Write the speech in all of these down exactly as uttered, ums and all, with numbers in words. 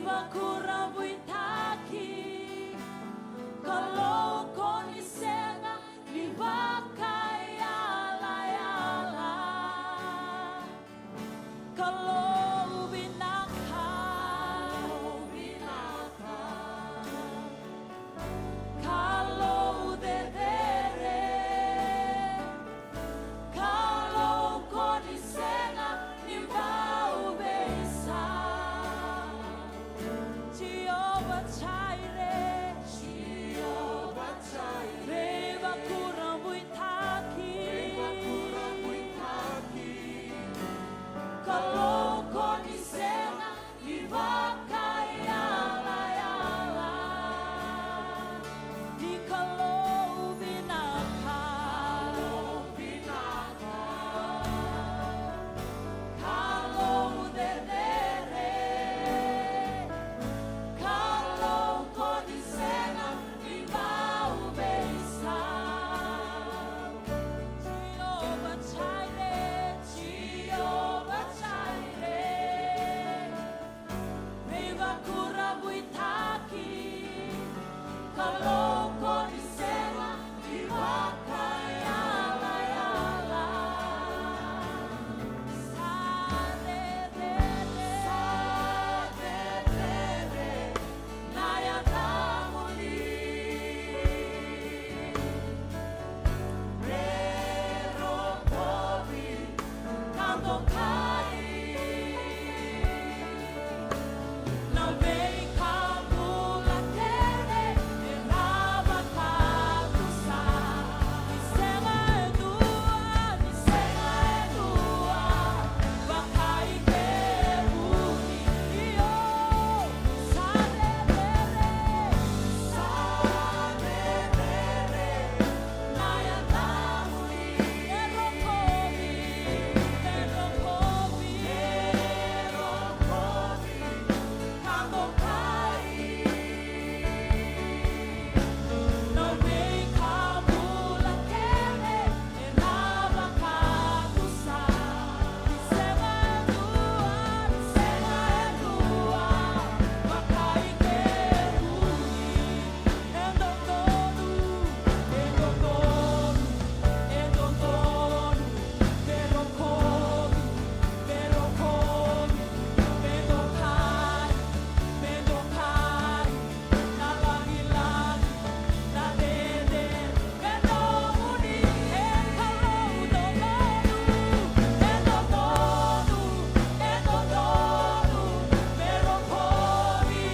Vakurabuitaki, Kalou ko ni sega ni vakaiyalayala. Kalou vinaka, Kalou vinaka. Kalou cecere, Kalou ko ni sega ni bau veisau. Jiova Jaire, Jiova Jaire. Veivakurabuitaki, veivakurabuitaki. Kalou ko ni sega ni vakaiyalayala, ni Kalou vinaka, Kalou vinaka, Kalou cecere, Kalou ko ni sega ni bau veisau. Jiova Jaire, Jiova Jaire. Veivakurabuitaki, Kalou ko ni sega ni vakaiyalayala. Sa cecere, sa cecere na yacamuni. Me rokovi ka dokai na veika bula kece era vakatusa. Ni sega e dua, ni sega e dua vakai kemuni. Io, sa cecere, sa cecere na yacamuni. Me rokovi, me rokovi, me rokovi ka dokai na veika bula kece era vakatusa. Ni sega e dua, ni sega e dua vakai kemuni. E dodonu, e dodonu, e dodonu me rokovi, me rokovi, me dokai, me dokai na lagilagi, na cecere me nomuni. E Kalou dodonu, e dodonu, e dodonu me rokovi,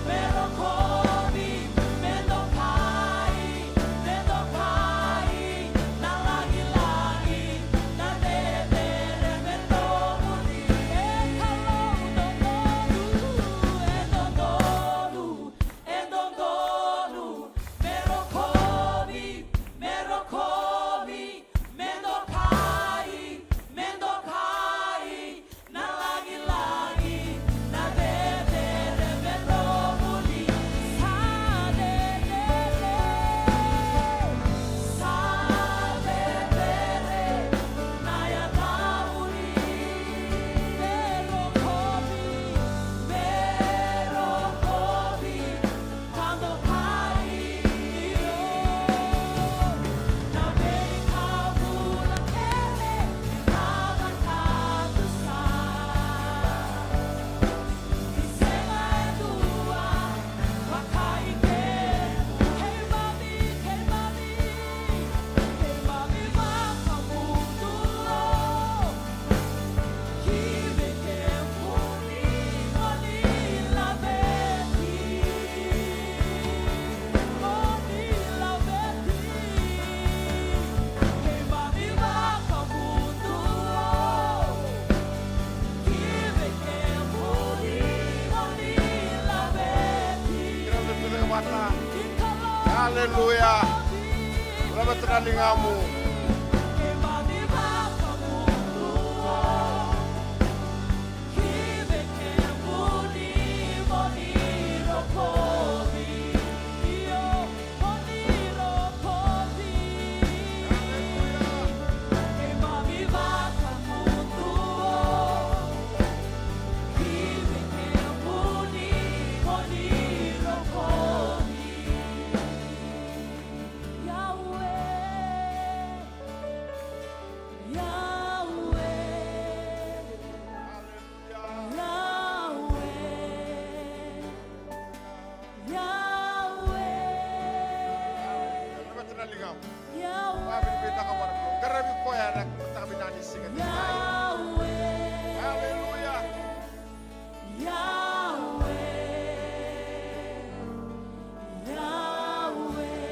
me rokovi, me dokai, me dokai na lagilagi, na cecere me nomuni. E Kalou dodonu, e dodonu, e dodonu me rokovi, me rokovi, me dokai, me dokai na lagilagi, na cecere me nomuni. Sa cecere, sa cecere na yacamuni. Me rokovi, me rokovi ka dokai, io, na veika bula kece era vakatusa. Ni sega e dua vakai kemuni. Keimami, keimami, keimami vakamuduo ki vei kemuni, mo ni laveti, mo ni laveti. Keimami vakamuduo ki vei kemuni, mo ni laveti. Aleluya. Laveta na ligamu. Yahweh. Vakavinavinaka vua na Kalou. Qaravi koya ena mataka vinaka ni siga nikua. Yahweh. Hallelujah. Yahweh. Yahweh.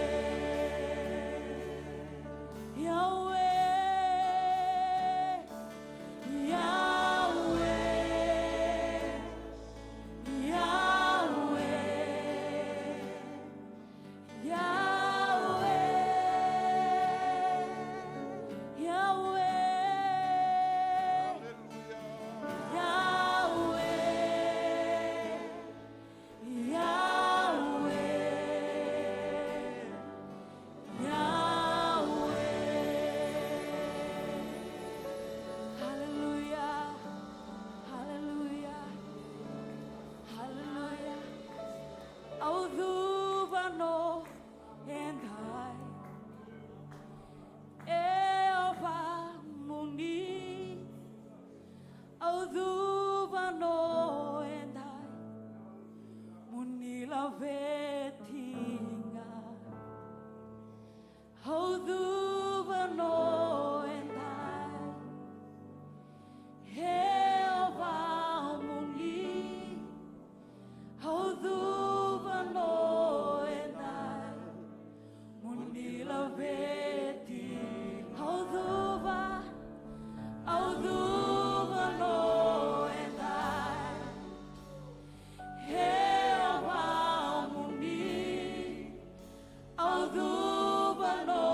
Yahweh. Yahweh. Yahweh. Yahweh, Yahweh, Yahweh, Yahweh, Yahweh. Hallelujah, hallelujah, hallelujah. Au cuva no edai, e o vamuni. Au cuva no edai, mo ni laveti ga. Au cuva no edai, e o vamuni. Au cuva no edai, mo ni laveti. Au cuva, au cuva no edai, e o vamuni. Au cuva no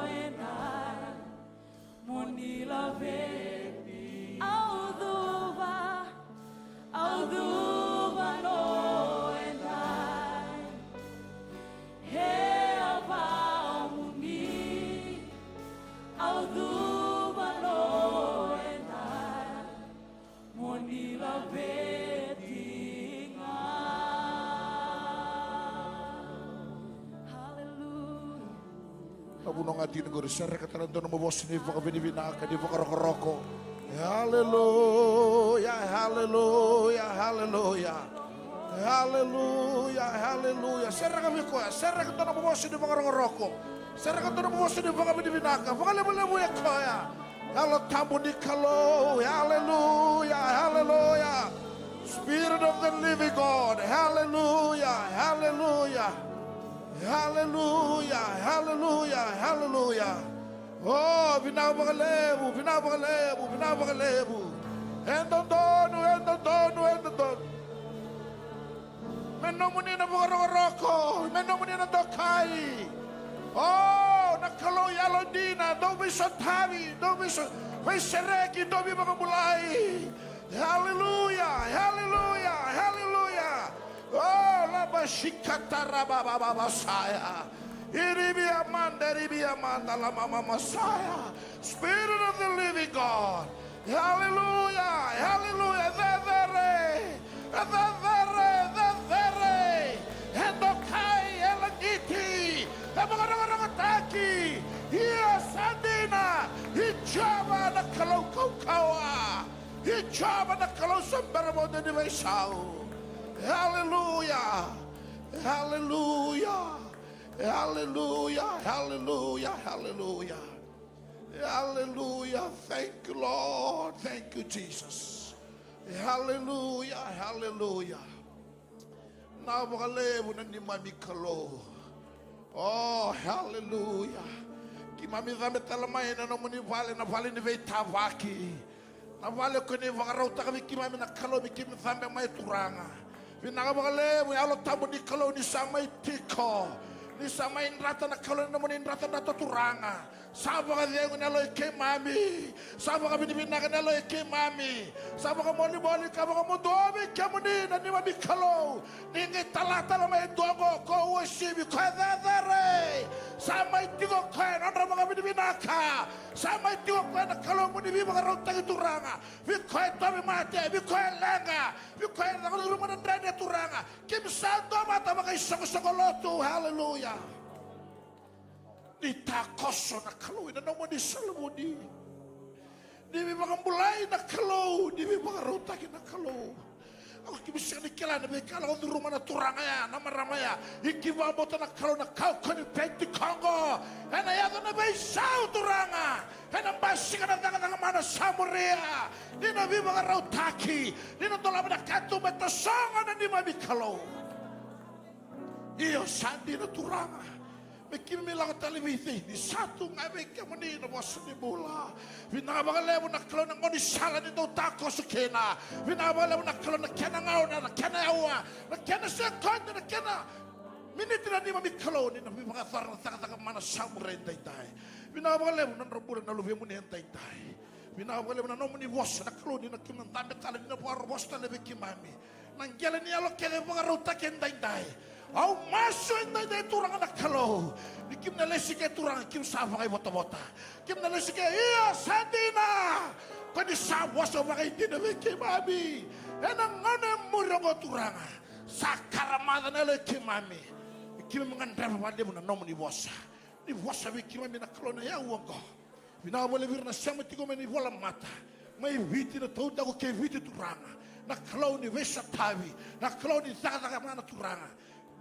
edai, mo ni laveti. Au cuva, au cuva no edai, e o vamuni. Au cuva no edai, mo ni laveti ga. Hallelujah. Na vuna ga tiko ni qori, sereka tale dua na nomu vosa ni vakavinavinaka, ni vakarokoroko. Hallelujah, hallelujah, hallelujah. Hallelujah, hallelujah. Sereka vei koya, sereka dua na nomu vosa ni vakarokoroko. Sereka dua na nomu vosa ni vakavinavinaka. Vakalevulevu e koya. Yalo Tabu ni Kalou, hallelujah, hallelujah. Spirit of the living God, hallelujah, hallelujah. Hallelujah, hallelujah, hallelujah. Oh, vinaka vakalevu, vinaka vakalevu, vinaka vakalevu. E dodonu, e dodonu, e dodonu. Me nomuni na vakarokoroko, me nomuni na dokai. Oh, na Kalou yalodina, dou veisotavi, dou veiso-, veisereki, dou veivakabulai. Hallelujah, hallelujah, hallelujah. Oh, la bashikata rababa masaya. Iribia manda, iribia manda, la mama masaya. Spirit of the living God. Hallelujah, hallelujah. Cecere, cecere, cecere. E dokai, e lagiti, e vakarokorokotaki. Ia sa dina, i Jiova na Kalou kaukauwa. I Jiova na Kalou sa bera vakadua ni veisau. Hallelujah. Hallelujah. Hallelujah. Hallelujah. Hallelujah. Hallelujah. Thank you, Lord. Thank you, Jesus. Hallelujah. Hallelujah. Na vakalevu na neimami Kalou. Oh, hallelujah. Keimami cabe tale mai na nomuni vale, na vale ni veitavaki. Na vale ko ni vakarautaka vei keimami na Kalou me keimami cabe mai, Turaga. Vinaka vakalevu, Yalo Tabu ni Kalou, ni sa mai tiko. Ni sa mai drata na Kalou, na nomuni dratadrata, Turaga. Sa vakacegu na yalo i keimami. Sa vakavinavinaka na yalo i keimami. Sa vakamolimoli ka vakamuduo vei kemuni na neimami Kalou. Ni qai talatala mai e dua oqo ko uasivi, ko e cecere. Sa mai tiko koya, nodra vakavinavinaka. Sa mai tiko koya na Kalou mo ni veivakarautaki, Turaga. Vei koya e tauvimate, vei koya e leqa, vei koya e caka curuma na dredre, Turaga. Keimami sa duavata vakaisoqosoqo lotu. Hallelujah. Ni takoso na Kalou ena nomuni sala vuni. Ni veivakabulai na Kalou, ni veivakarautaki na Kalou. Au, keimami sega ni kila na veika lako curuma na turaga ya, na marama ya. Ia keimami vakabauta na Kalou na kaukauwa ni Penitiko qo ena yaco na veisau, Turaga. Ena basika na cakacaka mana sa muria. Ni na veivakarautaki, ni na dolava na katuba e tasogo na neimami Kalou. Io, sa dina, Turaga. Me keimami lako tale vei cei ni sa tu ga vei kemuni na vosa ni bula. Vinaka vakalevu na Kalou na gaunisala ni dau takoso kina. Vinaka vakalevu na Kalou na kena gauna, na kena aua, na kena sekodi, na kena miniti, na neimami Kalou, ni na veivakayacora na cakacaka mana sa muria edaidai. Vinaka vakalevu na nodra bula na luvemuni edaidai. Vinaka vakalevu na nomuni vosa na Kalou, ni na keimami na dabe tale, ni na vakarau vosa tale vei keimami. Na qele ni yalo kece vakarautaki edaidai. Au masu edaidai, Turaga na Kalou, ni keimami na lesi ke, Turaga, keimami sa vakaivotavota. Keimami na lesi ke, io, sa dina. Ko ni sa vosa vakaidina vei keimami ena gauna e muri oqo, Turaga. Sa karamaca na yalo i keimami. Ni keimami gadreva vakalevu na nomuni vosa. Ni vosa vei keimami na Kalou na yau oqo. Vinaka vakalevu vei ira na sema tiko mai na ivolamata, mai Viti, na taudaku kei Viti, Turaga. Na Kalou ni veisatavi, na Kalou ni cakacaka mana, Turaga.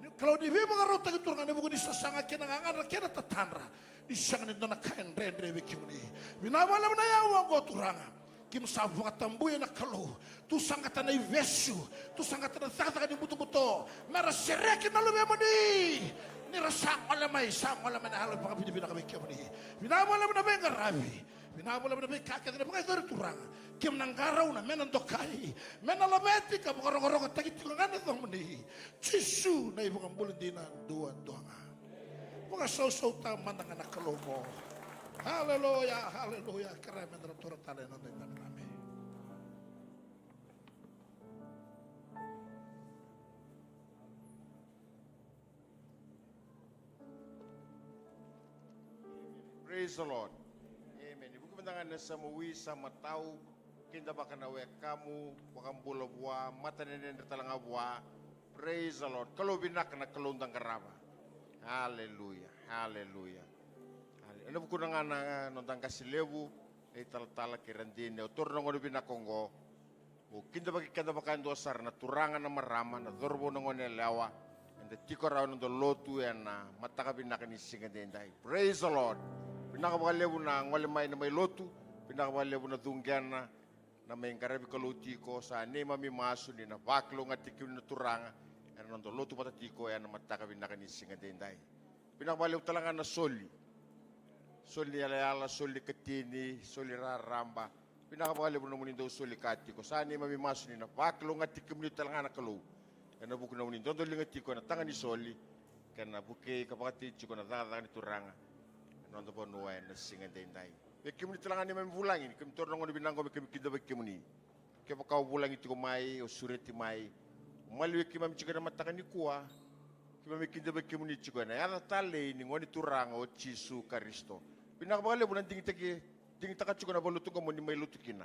Na Kalou ni veivakarautaki, Turaga, ena vuku ni sasaga kei na gagadre kei na tatadra. Ni sega ni dua na ka e dredre vei kemuni. Vinaka vakalevu na yau oqo, Turaga. Keimami sa vakatabuya na Kalou. Tu saqata na ivesu, tu saqata na cakacaka ni butobuto, me ra sereki na luvemuni. Ni ra sa gole mai, sa gole mai na yalo vakavinavinaka vei kemuni. Vinaka vakalevu na veiqaravi. Vinaka vakalevu na veika kece na vakayacori, Turaga. Keimami na qarauna me na dokai, me na laveti ka vakarokorokotaki tiko ga na yacamuni. Jisu na iVakabula dina duadua ga. Vakasausauta mada ga na Kalou qo. Haleluya, haleluya. Kerea meda na taura tale na noda idabedabe. Praise the Lord. Amen. Ni vuki mada ga na sa mawi, sa matau, kidavaka na wekamu, vakabula vua, matanedredre tale ga vua. Praise the Lord. Kalou vinaka na Kalou da qarava. Haleluya. Haleluya. Hale-, ena vukuna ga na noda qase levu, na italatala kei ira dina, au taura na gauna vinaka oqo. Au kidavaki keda vakayadua sara na turaga, na marama, na cauravou, na goneyalewa, eda tiko rawa ena noda lotu ena mataka vinaka ni siga edaidai. Praise the Lord. Vinaka vakalevu na gole mai na mai lotu. Vinaka vakalevu na cuqena, na mai qaravi Kalou tiko. Sa neimami masu ni na vakalougatataki kemuni na Turaga ena noda lotu vata tiko ena mataka vinaka ni siga edaidai. Vinaka vakalevu tale ga na soli. Soli ni yalayala, soli ni katini, soli raraba. Vinaka vakalevu na nomuni dau soli ka tiko. Sa neimami masu ni na vakalougatataki kemuni tale ga na Kalou ena vuku ni nomuni dodoliga tiko ena taga ni soli, kei na vukei ka vakatei tiko na cakacaka ni Turaga ena noda vanua ena siga edaidai. Vei kemuni tale ga neimami vulagi, ni keimami taura na gauna vinaka oqo me keimami kidavaki kemuni. Kevaka o vulagi tiko mai, o sureti mai, o maliwai keimami tiko ena mataka nikua, keimami kidavaki kemuni tiko ena yaca talei ni Gone Turaga o Jisu Karisito. Vinaka vakalevu na digitaki, digitaka tiko na valenilotu qo mo ni mai lotu kina.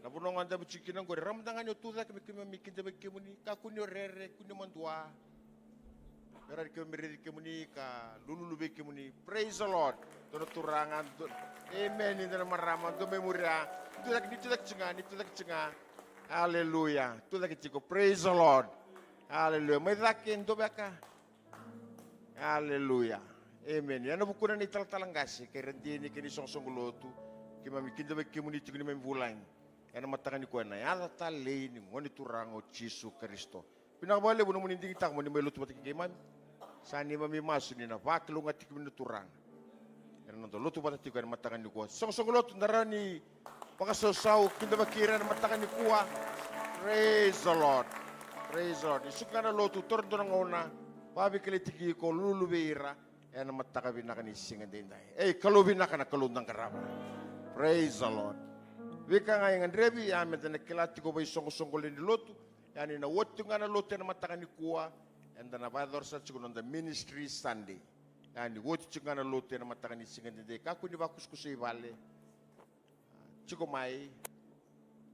Na vanua ga o dabe tiko kina oqori, rawa mada ga ni o tucake me keimami kidavaki kemuni, kakua ni o rere, kua ni o madua. Me rawa ni keimami raici kemuni ka lululu vei kemuni. Praise the Lord. Dua na turaga, dua. Amen. Ni dua na marama, dua mai muria. Tucake, ni tucake tiko ga, ni tucake tiko ga. Aleluya. Tucake tiko. Praise the Lord. Aleluya. Mai cake, dua beka. Aleluya. Amen. Ena vukuna na italatala qase kei ira dina kei na isoqosoqo lotu, keimami kidavaki kemuni tiko neimami vulagi ena mataka nikua ena yaca talei ni Gone Turaga o Jisu Karisito. Vinaka vakalevu nomuni digitaka mo ni mai lotu vata kei keimami. Sa neimami masu ni na vakalougatataki kemuni na Turaga ena noda lotu vata tiko ena mataka nikua. Soqosoqo lotu, da rawa ni vakasausau, kidavaki ira ena mataka nikua. Praise the Lord. Praise the Lord. Ni suka ga na lotu, taura dua na gauna, vakaveikilai tiko, lululu vei ira ena mataka vinaka ni siga edaidai. Ei, Kalou vinaka na Kalou da qarava. Praise the Lord. Veika ga e gadrevi, ia meda na kila tiko vei soqosoqo lewe ni lotu, ia ni na oti tiko ga na lotu ena mataka nikua, eda na vakayacora sara tiko na noda Ministry Sunday. Ia ni oti tiko ga na lotu ena mataka ni siga edaidai, kakua ni vakusakusa i vale. Tiko mai,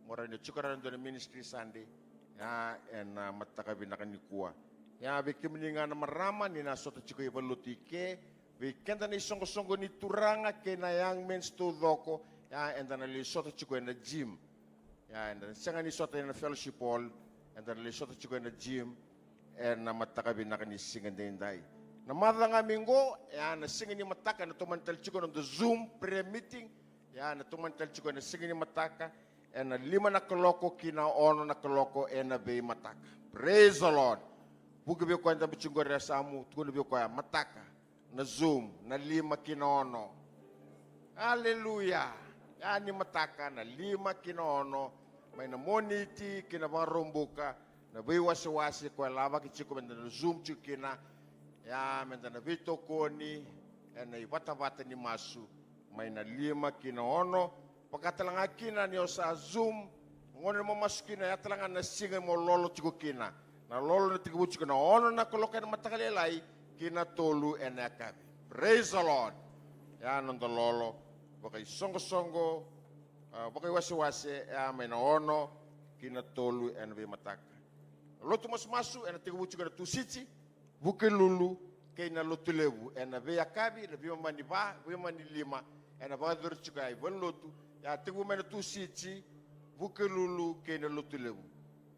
mo rawa ni tiko rawa e dua na Ministry Sunday, ia ena mataka vinaka nikua. Ia vei kemuni ga na marama, ni na sota tiko i valenilotu i ke, vei keda na isoqosoqo ni turaga kei na young men's taucoko, ia eda na lai sota tiko ena gym. Ia eda na sega ni sota ena fellowship hall, Eda na lai sota tiko ena gym ena mataka vinaka ni siga daidai. Na macawa ga mai qo, e a na siga ni mataka, ena tomani tale tiko na noda Zoom prayer meeting. E a na tomani tale tiko ena siga ni mataka, ena lima na kaloko ki na ono na kaloko ena veimataka. Praise the Lord. Vuki vei koya dabe tiko qori e yasamu, tukuna vei koya, mataka na Zoom, na lima ki na ono. Aleluya. E a ni mataka, na lima ki na ono, mai na Moniti ki na Vakaraubuka, na veiwasewase koya lavaki tiko meda na Zoom tiko kina. E a meda na veitokoni ena ivatavata ni masu, mai na lima ki na ono. Vaka tale ga kina ni o sa Zoom, gauna mo masu kina, e a tale ga na siga mo lolo tiko kina. Na lolo na tekivu tiko na ono na kaloko ena mataka lailai ki na tolu ena yakavi. Praise the Lord. E a noda lolo vakaisoqosoqo, a, vakaiwasewase, e a mai na ono ki na tolu ena veimataka. Na lotu masumasu ena tekivu tiko ena Tusiti, Vukelulu kei na Lotulevu ena veiyakavi, na veimama ni va, veimama ni lima, ena vakayacori tiko ya i valenilotu. E a tekivu mai na Tusiti, Vukelulu kei na Lotulevu.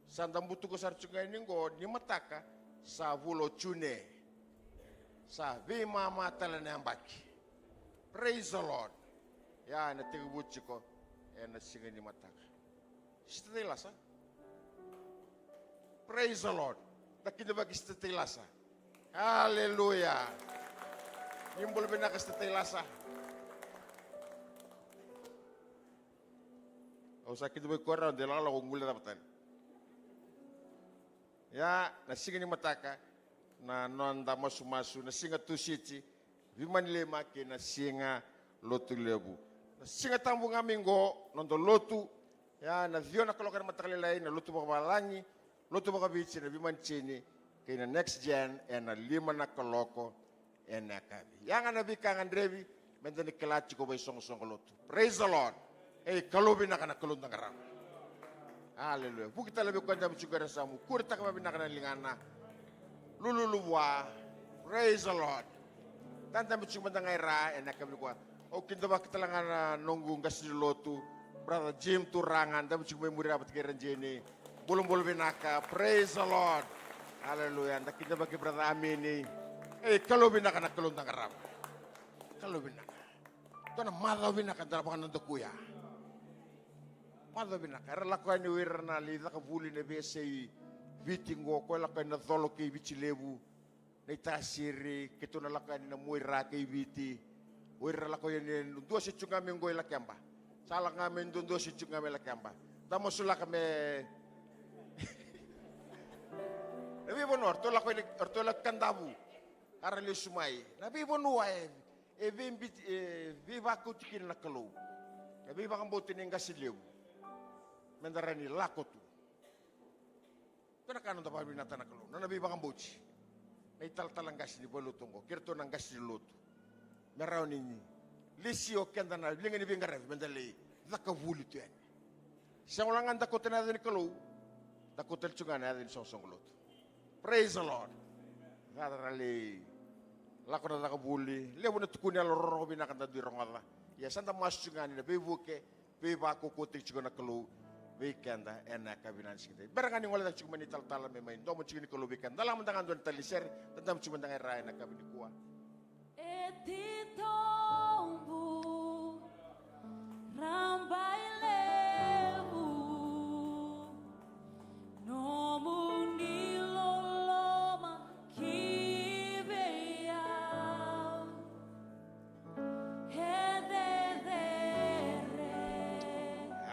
Sa da butuka sara tiko ga yani qo ni mataka, sa vula o June. Sa veimama tale na yabaki. Praise the Lord. E a na tekivu tiko ena siga ni mataka. Sista Tailasa. Praise the Lord. Da kidavaki Sista Tailasa. Aleluya. Ni bula vinaka Sista Tailasa. Au sa kidavaki koya rawa, de lakolako, au guilecava tale. Ia, na siga ni mataka, na noda masumasu, na siga Tusiti, veimama ni lima kei na siga Lotulevu. Na Siga Tabu ga mai qo, noda lotu, ia, na ciwa na kaloko ena mataka lailai, na lotu vakavalagi, lotu vakaviti, na veimama ni tini, kei na Next Gen, ena lima na kaloko ena yakavi. Ia ga na veika gadrevi, meda na kila tiko vakaisoqosoqo lotu. Praise the Lord. Ei, Kalou vinaka na Kalou da qarava. Aleluya. Vuki tale vei koya dabe tiko qori e yasamu, kuretaka vakavinaka na ligana. Lululu vua. Praise the Lord. Da dabe tiko mada ga i ra ena yakavi nikua. Au kidavaki tale ga na noqu qase ni lotu, Brother Jim Turaga, dabe tiko mai muri ya vata kei Rajini. Bulabula vinaka. Praise the Lord. Aleluya. Da kidavaki Brother Amini. Ei, Kalou vinaka na Kalou da qarava. Kalou vinaka. Dua na macawa vinaka da vakanadakuya. Macawa vinaka. Era lako yani o ira na lai caka vuli na veiyasai Viti qo, ko lako yani na Colo kei Viti Levu, na iTasiri, keitou na lako yani na Muaira kei Viti. O ira lako yani e duadua se tiko ga mai qo i Lakeba. Sa lako ga mai duadua se tiko ga mai Lakeba. Da masulaka me na veivanua, ratou lako yani, ratou lako Kadavu. Era lesu mai. Na veivanua e, e veibiti, e veivakauti kina na Kalou. Na veivakabauti ni qase levu. Meda rawa ni lako tu. Dua na ka noda vakavinavinakataka na Kalou, na nona veivakabauti. Na italatala qase ni valenilotu oqo, kei iratou na qase ni lotu. Me rawa ni lesi o keda na liga ni veiqaravi, meda lai caka vuli tu yani. Sega wale ga da kauta na yaca ni Kalou, da kauta tale tu ga na yaca ni soqosoqo lotu. Praise the Lord. Era lai lako na caka vuli, levu na tukuni yalo rorogo vinaka da dui rogoca. Ia sa da masu tu ga ni na veivuke, veivakaukauwataki tiko na Kalou vei keda ena yakavi ni siga edaidai. Bera ga ni gole cake tiko mai na italatala me mai domo tiko ni Kalou vei keda. Da lako mada ga dua na tali sere, da dabe tiko mada ga i ra ena yakavi nikua. E titobu, rabailevu, nomuni loloma ki vei au. E cecere.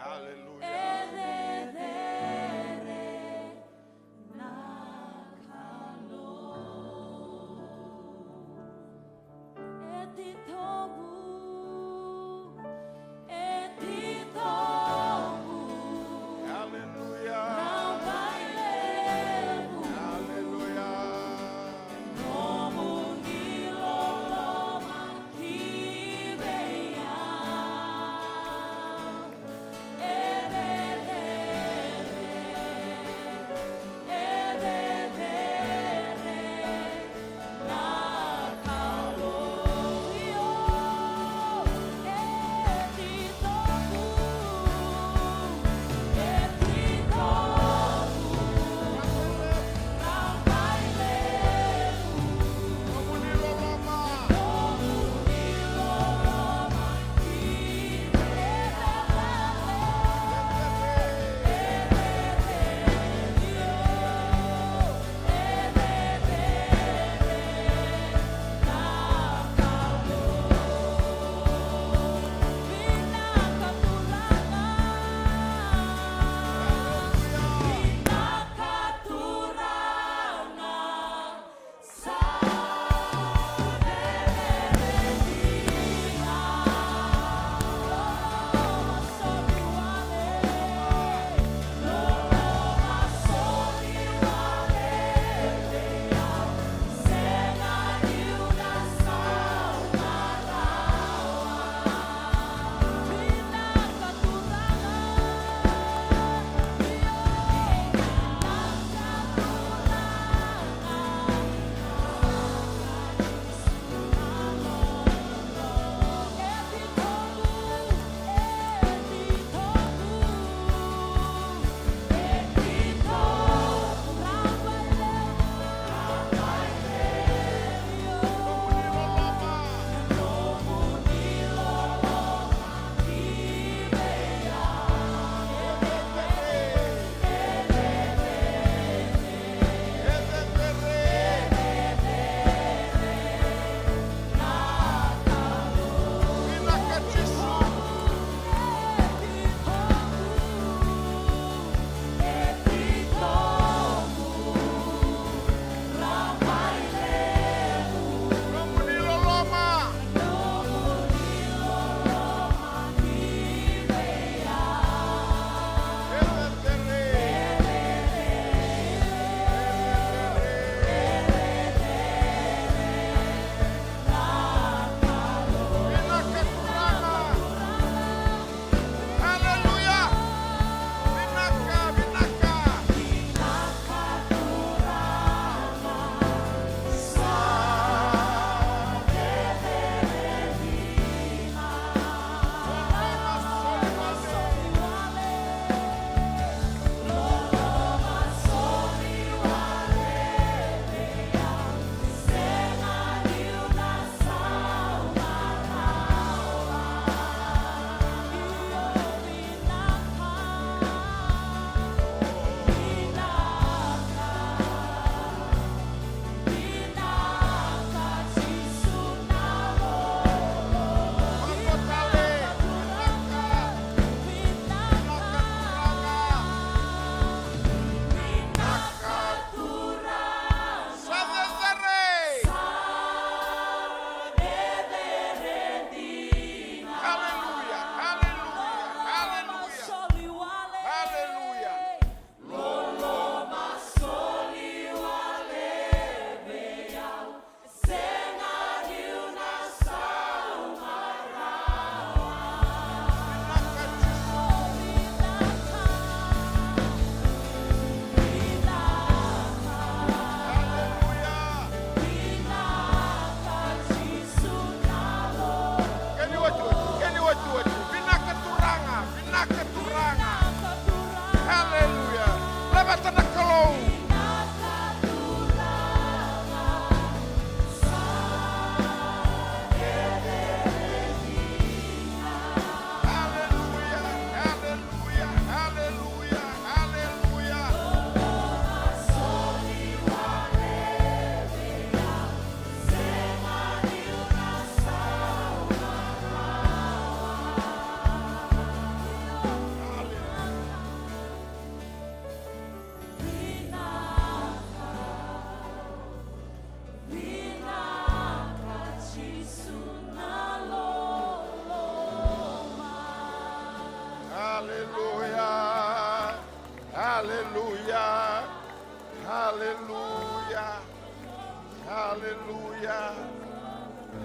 Aleluya. E cecere na Kalou. E titobu, e titobu.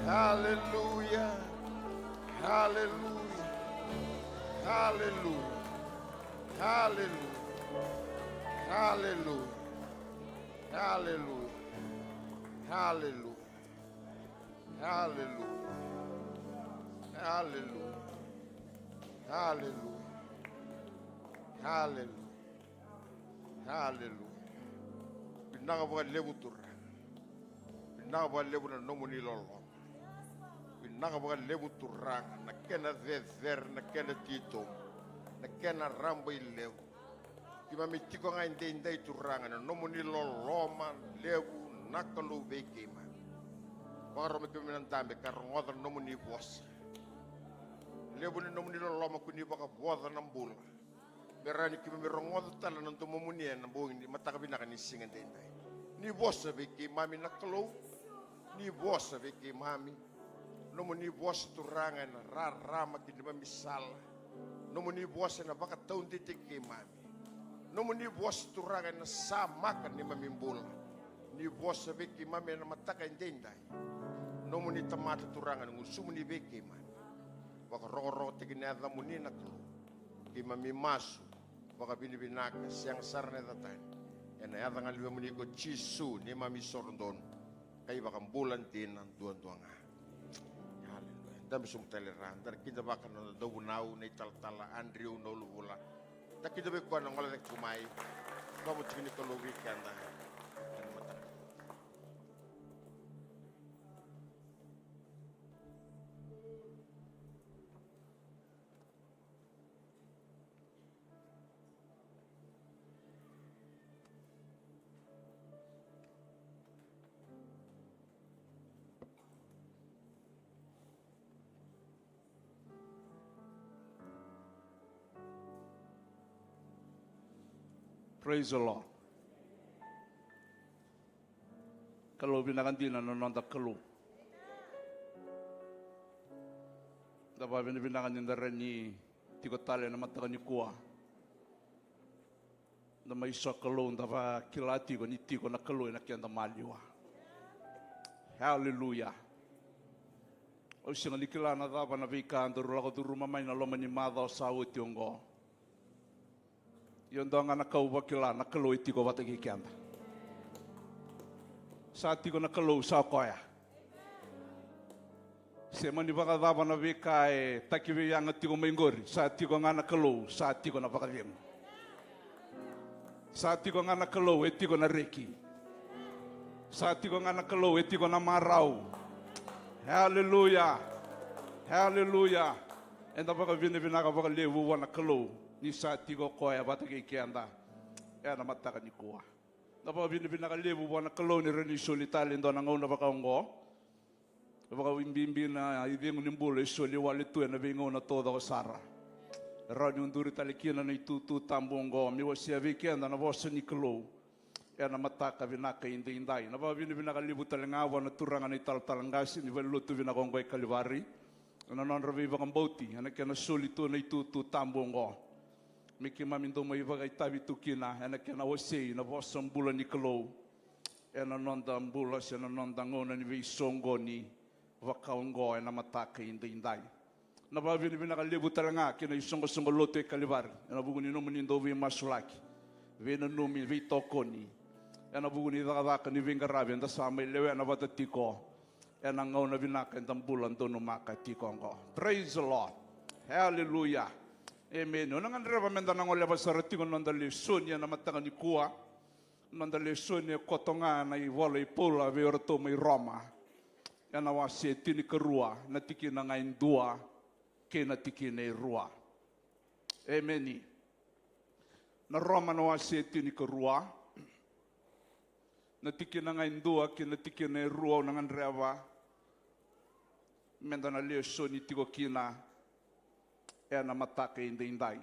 Hallelujah. Hallelujah. Hallelujah. Hallelujah. Hallelujah. Hallelujah. Vinaka vakalevu Turaga. Vinaka vakalevu na nomuni loloma. Vinaka vakalevu Turaga na kena cecere, na kena titobu, na kena rabailevu. Keimami tiko ga edaidai Turaga na nomuni loloma levu na Kalou vei keimami. Vakarau me keimami na dabe ka rogoca na nomuni vosa. Levu ni nomuni loloma ko ni vakavoca na bula. Me rawa ni keimami rogoca tale na domomuni ena bogi ni mataka vinaka ni siga edaidai. Ni vosa vei keimami na Kalou. Ni vosa vei keimami. Nomuni vosa Turaga ena rarama ki neimami sala. Nomuni vosa ena vakataudeitaki keimami. Nomuni vosa Turaga ena samaka neimami bula. Ni vosa vei keimami ena mataka edaidai. Nomuni tamata Turaga na gusumuni vei keimami. Vakarokorokotaki na yacamuni na Kalou. Keimami masu vakavinavinaka, sega sara na yaca tani. Ena yaca ga ni Luvemuni ko Jisu, neimami isoro donu ka iVakabula dina duadua ga. Haleluya. Da bisomu tale ra, da na kidavaka na noda dauvunau, na italatala Adriu Nauluvula. Da kidavaki koya na gole cake tu mai. Vakavuti ni Kalou vei keda. Ena mataka. Praise the Lord. Kalou vinaka dina na noda Kalou. Da vakavinavinaka ni da rawa ni tiko tale ena mataka nikua. Da mai sokalou, da vakila tiko ni tiko na Kalou ena keda maliwa. Haleluya. Au sega ni kila na cava na veika daru lako curuma mai na loma ni macawa sa oti oqo. Ia dua ga na ka au vakila, na Kalou e tiko vata kei keda. Sa tiko na Kalou, sa koya. Se mani vakacava na veika e taki veiyaga tiko mai qori, sa tiko ga na Kalou, sa tiko na vakacegu. Sa tiko ga na Kalou, e tiko na reki. Sa tiko ga na Kalou, e tiko na marau. Haleluya. Haleluya. Eda vakavinavinaka vakalevu vua na Kalou ni sa tiko koya vata kei keda ena mataka nikua. Da vakavinavinaka levu vua na Kalou ni rawa ni soli tale e dua na gauna vaka oqo. Vakabibi na icegu ni bula e soli wale tu ena veigauna taucoko sara. E rawa ni uduri tale kina na itutu tabu oqo me wasea vei keda na vosa ni Kalou ena mataka vinaka edaidai. Na vakavinavinaka levu tale ga vua na turaga na italatala qase ni valenilotu vinaka oqo e Kalivari ena nodra veivakabauti ena kena soli tu na itutu tabu oqo. Me keimami dau mai vakaitavi tu kina ena kena wasei na vosa bula ni Kalou ena noda bula se na noda gauna ni veisoqoni vaka oqo ena mataka edaidai. Na vakavinavinaka levu tale ga kei na isoqosoqo lotu e Kalivari ena vuku ni nomuni dau veimasulaki, veinanumi, veitokoni ena vuku ni cakacaka ni veiqaravi eda sa mai lewena vata tiko ena gauna vinaka eda bula donumaka tiko oqo. Praise the Lord. Hallelujah. Amen. Au na gadreva meda na goleva sara tiko na noda lesoni ena mataka nikua. Noda lesoni e koto ga na ivola i Paula vei iratou mai Roma, ena wase tinikarua, na tikina ga e dua kei na tikina e rua. Emeni. Na Roma na wase tinikarua, na tikina ga e dua kei na tikina e rua, au na gadreva meda na lesoni tiko kina ena mataka edaidai.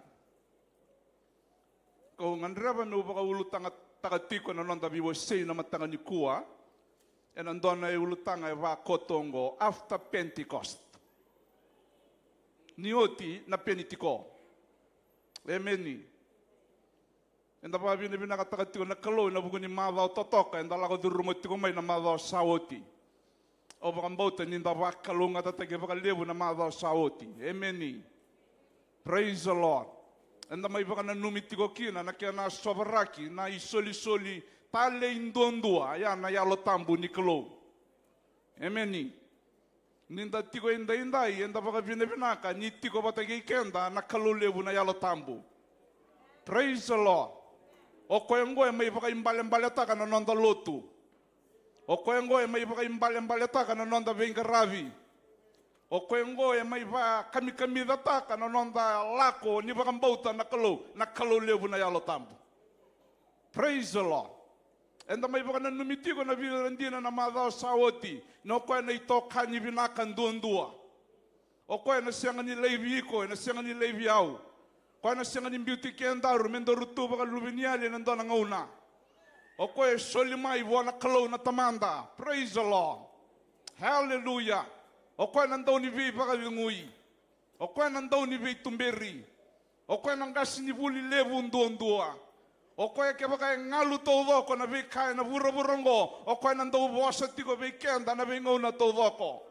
Kau gadreva meu vakaulutagataka tiko na noda veiwasei na mataka nikua ena dua na iulutaga e vakoto oqo, after Pentecost. Ni oti na Penitiko. Emeni. Eda vakavinavinakataka tiko na Kalou ena vuku ni macawa totoka eda lako curuma tiko mai na macawa sa oti. Au vakabauta ni da vakalougatataki vakalevu na macawa sa oti. Emeni. Praise the Lord. Eda mai vakananumi tiko kina na kena sovaraki na isolisoli talei duadua, ya na Yalo Tabu ni Kalou. Emeni. Ni da tiko edaidai, eda vakavinavinaka ni tiko vata kei keda na Kalou levu na Yalo Tabu. Praise the Lord. O koya oqo e mai vakaibalebaletaka na noda lotu. O koya oqo e mai vakaibalebaletaka na noda veiqaravi. O koya oqo e mai vakamikamicataka na noda lako ni vakabauta na Kalou, na Kalou levu na Yalo Tabu. Praise the Lord. Eda mai vakananumi tiko na vica na dina na macawa sa oti, ni o koya na itokani vinaka duadua. O koya ena sega ni laivi iko, ena sega ni laivi au. O koya ena sega ni biuti kedaru me daru tu vakaluveniyali ena dua na gauna. O koya e soli mai vua na Kalou na Tamada. Praise the Lord. Hallelujah. O koya na dau ni veivakacegui. O koya na dau ni veituberi. O koya na qasenivuli levu duadua. O koya kevaka e galu taucoko na veika ena vuravura oqo, o koya na dau vosa tiko vei keda na veigauna taucoko.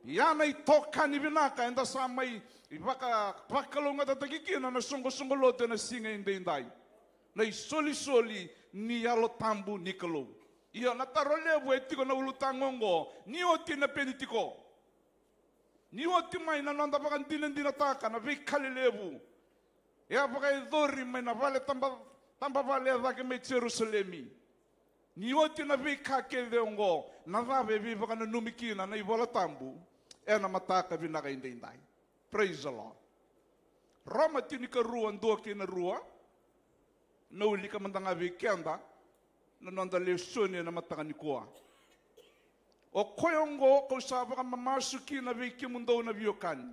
Ia na itokani vinaka eda sa mai vaka, vakalougatataki kina na soqosoqo lotu ena siga edaidai. Na isolisoli ni Yalo Tabu ni Kalou. Io, na taro levu e tiko na ulutaga oqo, ni oti na Penitiko. Ni oti mai na noda vakadinadinataka na veika lelevu e a vakayacori mai na vale taba, taba vale e cake mai Jerusalemi. Ni oti na veika kece oqo, na cava e veivakananumi kina na iVola Tabu ena mataka vinaka edaidai? Praise the Lord. Roma tinikarua, dua kei na rua. Na wilika mada ga vei keda na noda lesoni ena mataka nikua. O koya oqo kau sa vakamamasu kina vei kemudou na veiwekani,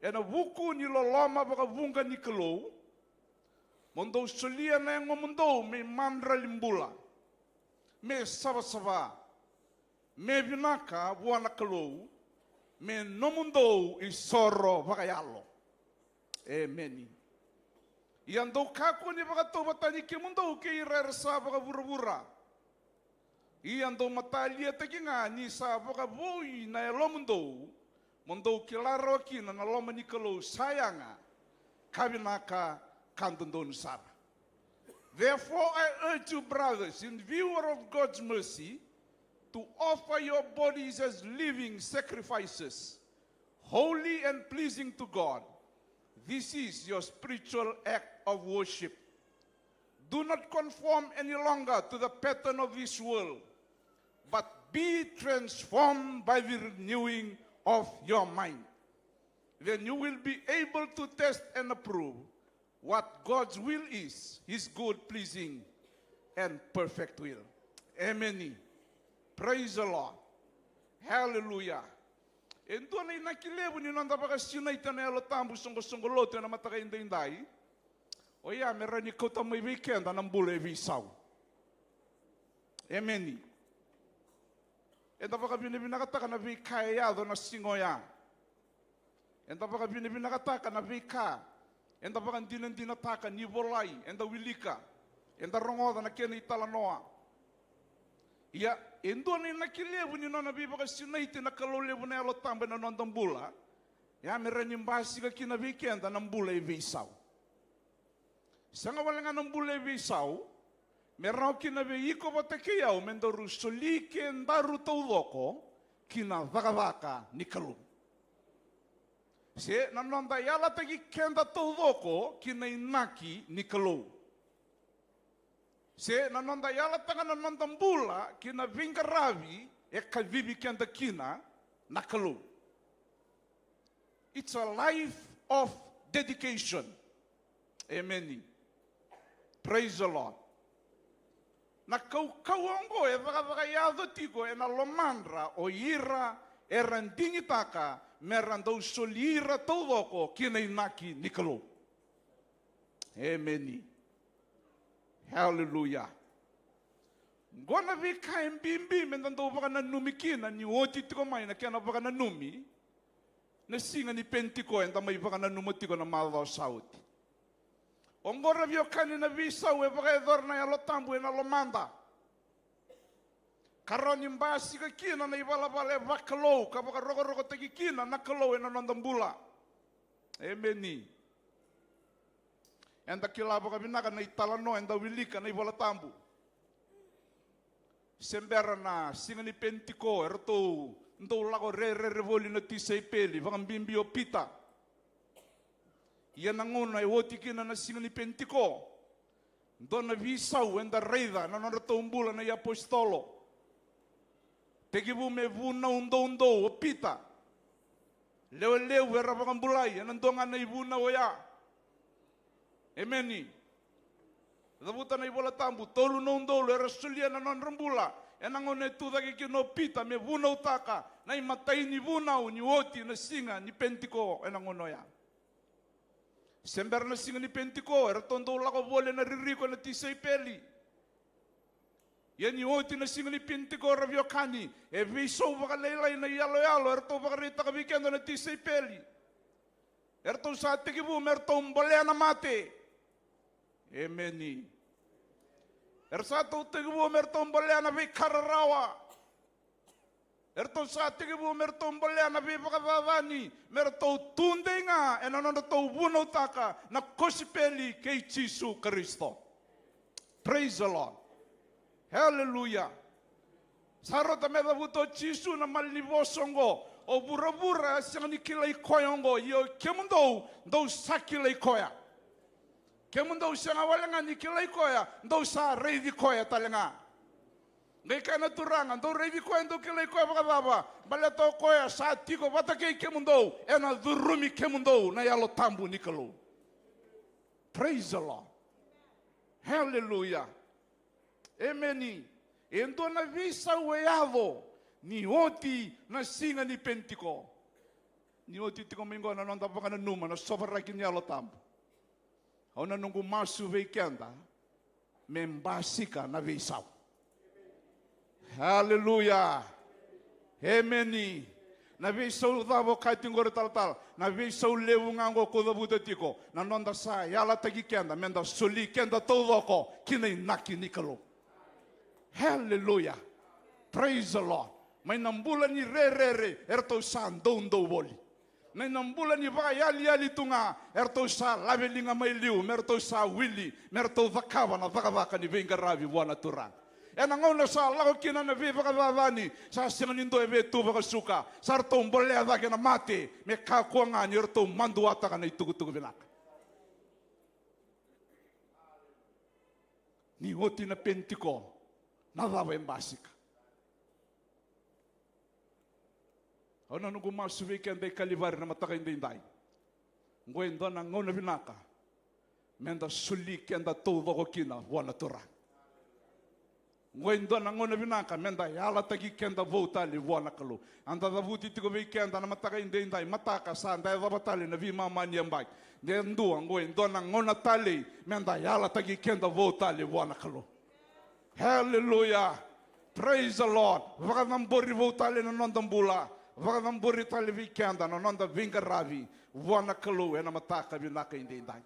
ena vuku ni loloma vakavuqa ni Kalou, mo dou solia na yagomudou me imadrali bula, me savasava, me vinaka vua na Kalou, me nomudou isoro vakayalo. Emeni. Ia dou kakua ni vakatauvatani kemudou kei ira era sa vakavuravura. Ia dou mataliataki ga ni sa vakavoui na yalomudou, mo dou kila rawa kina na loma ni Kalou sa yaga, ka vinaka, ka dodonu sara. Therefore, I urge you, brothers, in view of God's mercy, to offer your bodies as living sacrifices, holy and pleasing to God. This is your spiritual act of worship. Do not conform any longer to the pattern of this world, but be transformed by the renewing of your mind. Then you will be able to test and approve what God's will is, his good, pleasing, and perfect will. Emeni. Praise the Lord. Hallelujah. E dua na inaki levu ni noda vakasinaita na Yalo Tabu soqosoqo lotu ena mataka edaidai. Oya me rawa ni kauta mai vei keda na bula e veisau. Emeni. Eda vakavinavinakataka na veika e yaco na siga oya. Eda vakavinavinakataka na veika eda vakadinadinataka ni volai, eda wilika, eda rogoca na kena italanoa. Ia, e dua na inaki levu ni nona veivakasinaiti na Kalou levu na Yalo Tabu ena noda bula, ia me rawa ni basika kina vei keda na bula e veisau. Sega wale ga na bula e veisau, me rawa kina vei iko vata kei au me daru soli kedaru taucoko ki na cakacaka ni Kalou. Se na noda yalataki keda taucoko ki na inaki ni Kalou. Se na noda yalataka na noda bula ki na veiqaravi e kacivi keda kina na Kalou. It's a life of dedication. Emeni. Praise the Lord. Na kaukauwa oqo e cakacaka yaco tiko ena lomadra o ira era digitaka me ra dau soli ira taucoko ki na inaki ni Kalou. Emeni. Haleluya. Oqo na veika e bibi me da dau vakananumi kina ni oti tiko mai na kena vakananumi na siga ni Penitiko eda mai vakananuma tiko na macawa sa oti. Oqo ra veiwekani na veisau e vakayacora na Yalo Tabu ena lomada. Ka rawa ni basika kina na ivalavala e vakalou ka vakarokorokotaki kina na Kalou ena noda bula. Emeni. Eda kila vakavinaka na italanoa eda wilika na iVola Tabu. Se bera na siga ni Penitiko, eratou dau lako rerere voli na tisaipeli, vakabibi o Pita. Ia na gauna e oti kina na siga ni Penitiko, dua na veisau eda raica na nodratou bula na iapositolo. Tekivu me vunau doudou o Pita. Lewe levu era vakabulai ena dua ga na ivunau oya. Emeni. Cavuta na iVola Tabu, tolu na udolu era solia na nodra bula ena gauna e tu cake kina o Pita me vunautaka na imatai ni vunau ni oti na siga ni Penitiko ena gauna oya. Se bera na siga ni Penitiko, eratou dau lako voli ena ririko na tisaipeli. Ia ni oti na siga ni Penitiko, ra veiwekani, e veisau vakalailai na iyaloyalo eratou vakaraitaka vei keda na tisaipeli. Eratou sa tekivu me ratou bolea na mate. Emeni. Era sa tou tekivu me ratou bolea na veika rarawa. Eratou sa tekivu me ratou bolea na veivakacacani, me ratou tudei ga ena nodratou vunautaka na kosipeli kei Jisu Karisito. Praise the Lord. Hallelujah. Sa rauta me cavuta o Jisu na malanivosa oqo: O vuravura e sega ni kilai koya oqo, ia o kemudou dou sa kilai koya. Kemudou sega wale ga ni kilai koya, dou sa raici koya tale ga. Qai kaya na Turaga: Dou raici koya, dou kilai koya vakacava? Baleta o koya sa tiko vata kei kemudou, ena curumi kemudou na Yalo Tabu ni Kalou. Praise the Lord. Hallelujah. Emeni. E dua na veisau e yaco ni oti na siga ni Penitiko. Ni oti tiko mai qo na noda vakananuma na sovaraki ni Yalo Tabu. Au na noqu masu vei keda me basika na veisau. Haleluya. Emeni. Na veisau cava? Okati qori talatala. Na veisau levu ga qo kau cavuta tiko, na noda sa yalataki keda meda soli keda taucoko ki na inaki ni Kalou. Haleluya. Praise the Lord. Mai na bula ni rerere, eratou sa doudou voli. Mai na bula ni vakayaliyali tu ga, eratou sa lave liga mai liu me ratou sa wili, me ratou cakava na cakacaka ni veiqaravi vua na Turaga. Ena gauna sa lako kina na veivakacacani, sa sega ni dua e via tu vakasuka, sa ratou bolea cake na mate me kakua ga ni ratou maduataka na itukutuku vinaka. Ni oti na Penitiko, na cava e basika? Au na noqu masu vei keda e Kalivari na mataka edaidai. Qo e dua na gauna vinaka meda soli keda taucoko kina vua na Turaga. Qo e dua na gauna vinaka meda yalataki keda vou tale vua na Kalou. Eda cavuti tiko vei keda na mataka edaidai, mataka sa da yacova tale na veimama ni yabaki. De dua, qo e dua na gauna talei meda yalataki keda vou tale vua na Kalou. Haleluya. Praise the Lord. Vakacabori vou tale na noda bula. Vakacabori tale vei keda na noda veiqaravi vua na Kalou ena mataka vinaka edaidai.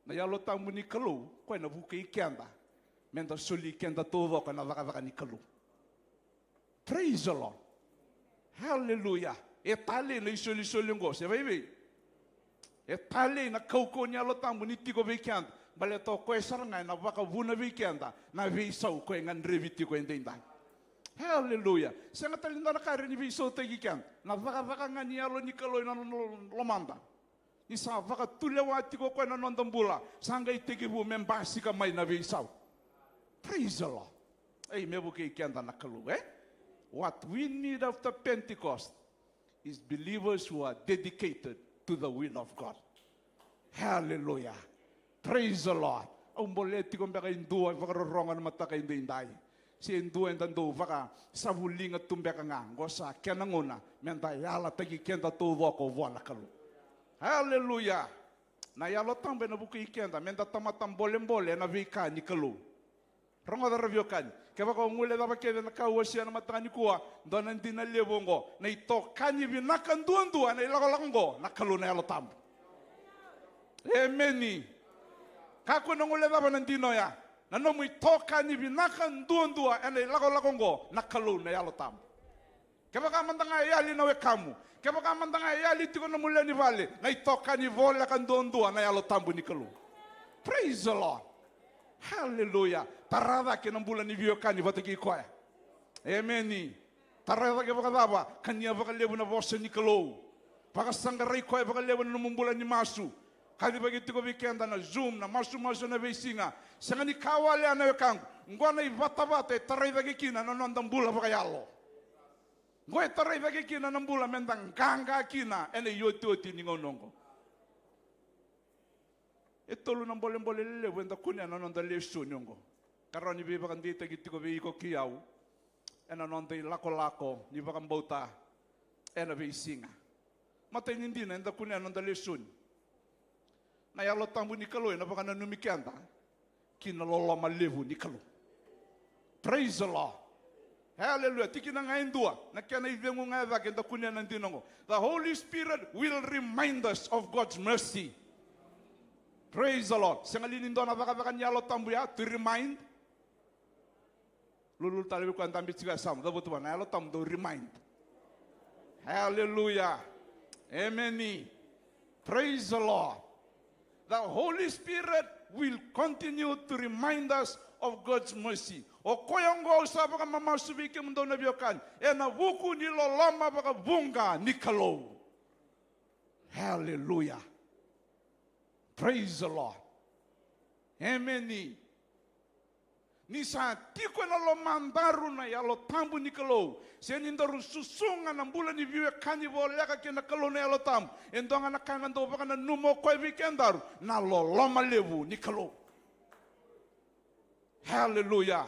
Na Yalo Tabu ni Kalou, koya na vukei keda meda soli keda taucoko ena cakacaka ni Kalou. Praise the Lord. Haleluya. E talei na isolisoli oqo, se vaivei? E talei na kaukauwa ni Yalo Tabu ni tiko vei keda, baleta o koya sara ga ena vakavuna vei keda na veisau koya e gadrevi tiko edaidai. Haleluya. Sega tale ni dua na ka e rawa ni veisautaki keda, na cakacaka ga ni Yalo ni Kalou ena no-, no-, lomada. Ni sa vakatulewa tiko o koya na noda bula, sa qai tekivu me basika mai na veisau. Praise the Lord. Ei, me vukei keda na Kalou, e? What we need after Pentecost is believers who are dedicated to the will of God. Hallelujah. Praise the Lord. Au bolea tiko beka e dua e vakarorogo ena mataka edaidai, se e dua eda dau vakasavuliga tu beka ga, qo sa kena gauna meda yalataki keda taucoko vua na Kalou. Haleluya. Na Yalo Tabu ena vukei keda meda tamata bolebole ena veika ni Kalou. Rogoca, ra veiwekani, kevaka o guilecava kece na ka au wasea na mataka nikua, dua na dina levu oqo: na itokani vinaka duadua ena ilakolako oqo na Kalou na Yalo Tabu. Emeni. Kakua ni guilecava na dina oya. Na nomu itokani vinaka duadua ena ilakolako oqo na Kalou na Yalo Tabu. Kevaka mada ga e yali na wekamu, kevaka mada ga e yali tiko na nomu lewe ni vale, na itokani voleka duadua na Yalo Tabu ni Kalou. Praise the Lord. Hallelujah. Tara cake na bula ni veiwekani vata kei koya. Emeni. Tara cake vakacava? Kania vakalevu na vosa ni Kalou. Vakasaqarai koya vakalevu na nomu bula ni masu. Kacivaki tiko vei keda na Zoom, na masumasu na veisiga. Sega ni ka wale ya na wekaqu. Qo na ivatavata e tarai cake kina na noda bula vakayalo. Qo e tarai cake kina na bula meda qaqa kina ena iotioti ni gauna oqo. E tolu na bolebole lelevu eda kunea na noda lesoni oqo, ka rawa ni veivakadeitaki tiko vei iko kei au ena noda ilakolako ni vakabauta ena veisiga. Matai ni dina eda kunea na noda lesoni, na Yalo Tabu ni Kalou ena vakananumi keda ki na loloma levu ni Kalou. Praise the Lord. Hallelujah. Tikina ga e dua, na kena icegu ga e cake eda kunea na dina oqo. The Holy Spirit will remind us of God's mercy. Praise the Lord. Sega li ni dua na cakacaka ni Yalo Tabu ya to remind? Lululu tale vei koya dabe tiko ya, sa cavuta vua, na Yalo Tabu dau remind. Hallelujah. Emeni. Praise the Lord. The Holy Spirit will continue to remind us of God's mercy. O koya oqo au sa vakamamasu vei kemudou na veiwekani, ena vuku ni loloma vakavuqa ni Kalou. Hallelujah. Praise the Lord. Emeni. Ni sa tiko ena lomadaru na Yalo Tabu ni Kalou, se ni daru susuga na bula ni veiwekani voleka kei na Kalou na Yalo Tabu, e dua ga na ka ena dau vakananuma o koya vei kedaru, na loloma levu ni Kalou. Hallelujah.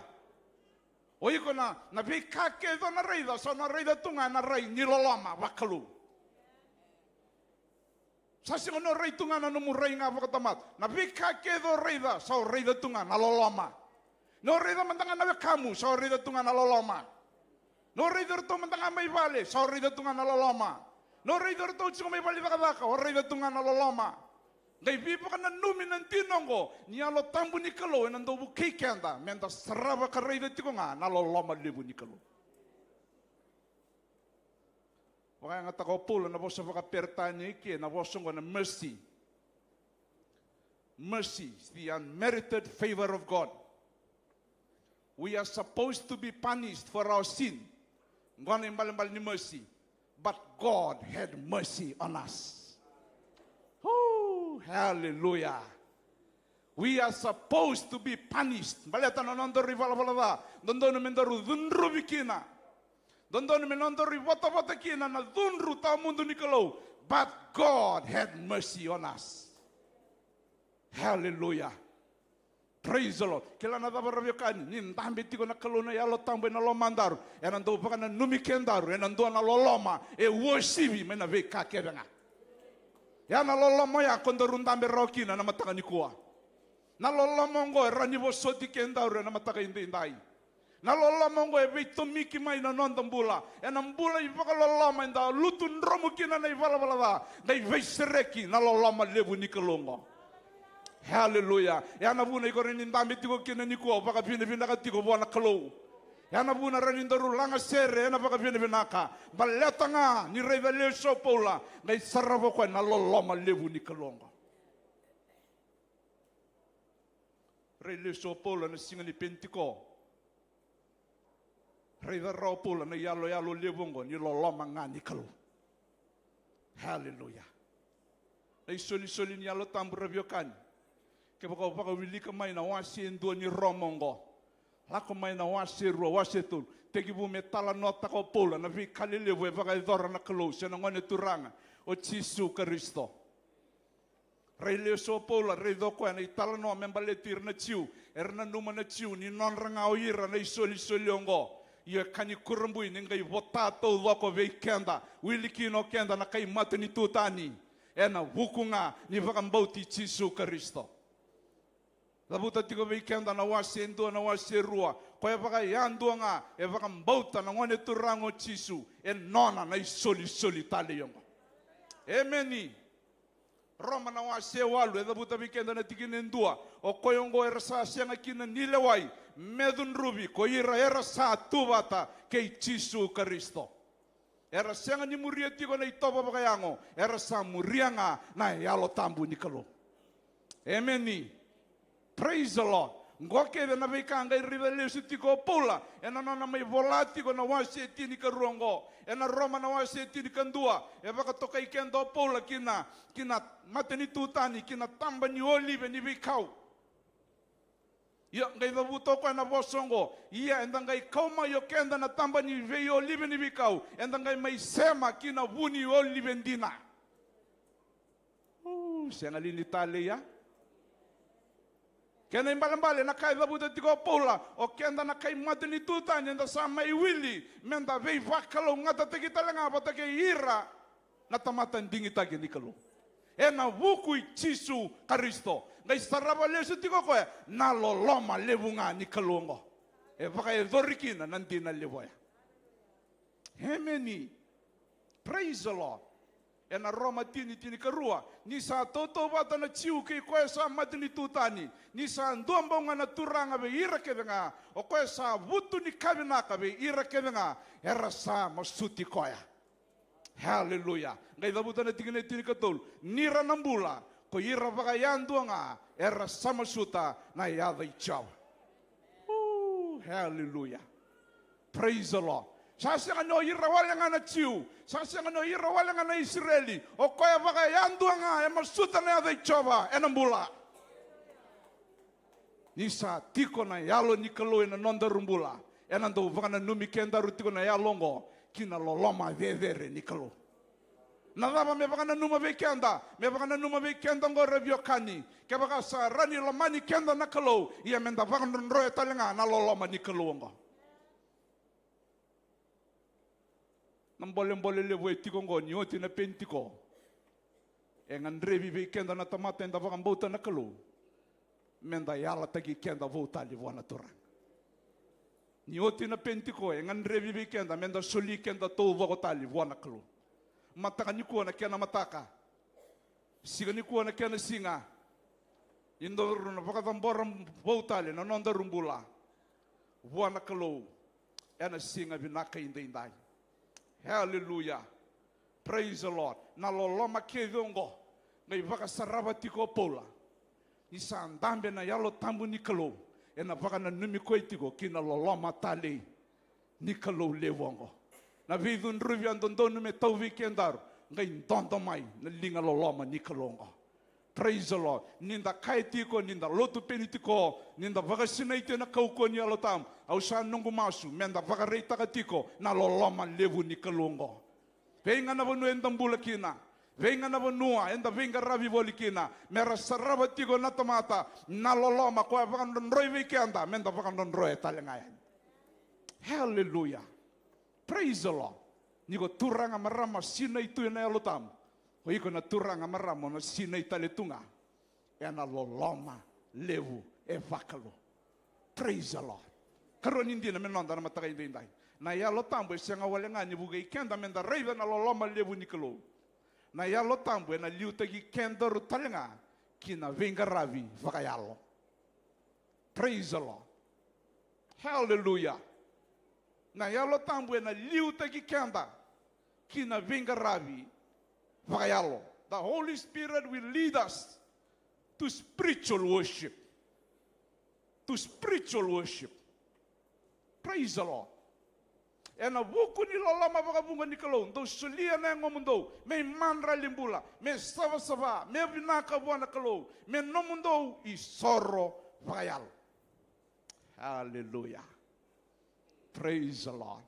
O iko na, na veika kece o na raica, sa na raica tu ga na rai ni loloma vakalou. Sa sega ni o rai tu ga na nomu rai ga vakatamata. Na veika kece o raica, sa o raica tu ga na loloma. Ni o raica mada ga na wekamu, sa o raica tu ga na loloma. Ni o raica iratou mada ga mai vale, sa o raica tu ga na loloma. Ni o raica iratou tiko mai vale ni cakacaka, o raica tu ga na loloma. Qai veivakananumi na dina oqo, ni Yalo Tabu ni Kalou ena dau vukei keda meda sarava ka raica tiko ga na loloma levu ni Kalou. Vakayagataka o Paula na vosa vakaperitania i ke, na vosa oqo na mercy. Mercy is the unmerited favor of God. We are supposed to be punished for our sin. Qo na ibalebale ni mercy. But God had mercy on us. Oh, hallelujah. We are supposed to be punished. Baleta na nodaru ivalavala ca, dodonu me daru cudruvi kina. Dodonu me nodaru ivotavota kina na cudru tawamudu ni Kalou. But God had mercy on us. Hallelujah. Praise the Lord. Kila na cava, ra veiwekani, ni dabe tiko na Kalou na Yalo Tabu ena lomadaru, ena dau vakananumi kedaru ena dua na loloma e uasivi mai na veika kece ga. Ya na loloma oya ko daru dabe rawa kina na mataka nikua. Na loloma oqo e rawa ni vosoti kedaru ena mataka edaidai. Na loloma oqo e veitomiki mai na noda bula. Ena bula ivakaloloma eda lutu dromu kina na ivalavala ca, qai veisereki na loloma levu ni Kalou oqo. Haleluya. Ya na vuna iko rawa ni dabe tiko kina nikua, vakavinavinaka tiko vua na Kalou. Ya na vuna rawa ni daru lagasere ena vakavinavinaka. Baleta ga ni raica lesu o Paula, qai sarava o koya na loloma levu ni Kalou oqo. Rai lesu o Paula na siga ni Penitiko. Raica rawa o Paula na iyaloyalo levu oqo ni loloma ga ni Kalou. Haleluya. Na isolisoli ni Yalo Tabu, ra veiwekani. Kevaka o vakawilika mai na wase e dua ni Roma oqo, lako mai na wase e rua, wase e tolu, tekivu me talanoataka o Paula na veika lelevu e vakayacora na Kalou se na Gone Turaga o Jisu Karisito. Rai lesu o Paula, raica o koya na italanoa me baleti ira na Jiu. Era nanuma na Jiu ni nodra ga o ira na isolisoli oqo. Ia e ka ni kurabui ni qai vota taucoko vei keda, wili kina o keda na kai matanitu tani, ena vuku ga ni vakabauti Jisu Karisito. Cavuta tiko vei keda na wase e dua, na wase e rua. Koya vakayadua ga e vakabauta na Gone Turaga o Jisu, e nona na isolisoli talei oqo. Emeni. Roma na wase walu, e cavuta vei keda na tikina e dua. O koya oqo era sa sega kina ni lewai me cudruvi ko ira era sa tu vata kei Jisu Karisito. Era sega ni muria tiko na itovo vakayago, era sa muria ga na Yalo Tabu ni Kalou. Emeni. Praise the Lord. Qo kece na veika qai raica lesu tiko o Paula ena nona mai vola tiko na wase tinikarua oqo. Ena Roma na wase tinikadua, e vakatokai keda o Paula ki na, ki na matanitu tani, ki na taba ni olive ni veikau. Ia, qai cavuta o koya na vosa oqo: Ia eda qai kau mai o keda na taba ni veiolive ni veikau, eda qai mai sema ki na vu ni olive dina. U, sega li ni talei ya? Kena ibalebale na ka e cavuta tiko o Paula, o keda na kai matanitu tani eda sa mai wili meda veivakalougatataki tale ga vata kei ira na tamata digitaki ni Kalou. Ena vuku i Jisu Karisito. Qai sarava lesu tiko o koya na loloma levu ga ni Kalou oqo. E vakayacori kina na dina levu oya. Emeni. Praise the Lord. Ena Roma tini, tinikarua, ni sa tautauvata na Jiu kei koya sa matanitu tani, ni sa dua bau ga na Turaga vei ira kece ga, o koya sa vutunikavinaka vei ira kece ga era sa masuti koya. Haleluya. Qai cavuta na tikina e tinikatolu: Ni ra na bula ko ira vakayadua ga era sa masuta na yaca i Jiova. Ooh, haleluya. Praise the Lord. Sa sega ni o ira wale ga na Jiu, sa sega ni o ira wale ga na Isireli. O koya vakayadua ga e masuta na yaca i Jiova ena bula. Ni sa tiko na Yalo ni Kalou ena nodaru bula, ena dau vakananumi kedaru tiko na Yalo oqo ki na loloma cecere ni Kalou. Na cava me vakananuma vei keda? Me vakananuma vei keda oqo, ra veiwekani, kevaka sa rawa ni lomani keda na Kalou, ia meda vakadrodroya tale ga na loloma ni Kalou oqo. Na bolebole levu e tiko oqo, ni oti na Penitiko, e gadrevi vei keda na tamata eda vakabauta na Kalou meda yalataki keda vou tale vua na Turaga. Ni oti na Penitiko, e gadrevi vei keda meda soli keda taucoko tale vua na Kalou. Mataka nikua na kena mataka, siga nikua na kena siga, ni daru na vakacabora vou tale na nodaru bula vua na Kalou ena siga vinaka edaidai. Haleluya. Praise the Lord. Na loloma kece oqo qai vakasarava tiko o Paula. Ni sa dabe na Yalo Tabu ni Kalou, ena vakananumi koya tiko ki na loloma talei ni Kalou levu oqo. Na veicudruvi a dodonu me tau vei kedaru, qai dodo mai na liga loloma ni Kalou oqo. Praise the Lord. Ni da kaya tiko ni da lotu Penitiko, ni da vakasinaiti ena kaukauwa ni Yalo Tabu, au sa noqu masu meda vakaraitaka tiko na loloma levu ni Kalou oqo. Vei ga na vanua eda bula kina, vei ga na vanua eda veiqaravi voli kina, mera sarava tiko na tamata na loloma koya vakadrodroi vei keda, meda vakadrodroya tale ga yani. Haleluya. Praise the Lord. Ni ko turaga, marama, sinai tu ena Yalo Tabu, o iko na turaga, marama, o na sinai tale tu ga ena loloma levu e vakalou. Praise the Lord. Karua ni dina me noda na mataka edaidai. Na Yalo Tabu e sega wale ga ni vukei keda meda raica na loloma levu ni Kalou. Na Yalo Tabu ena liutaki kedaru tale ga ki na veiqaravi vakayalo. Praise the Lord. Hallelujah. Na Yalo Tabu ena liutaki keda ki na veiqaravi vakayalo. The Holy Spirit will lead us to spiritual worship. To spiritual worship. Praise the Lord. Ena vuku ni loloma vakavuqa ni Kalou, dou solia na yagomudou me imadrali bula, me savasava, me vinaka vua na Kalou, me nomudou isoro vakayalo. Hallelujah. Praise the Lord.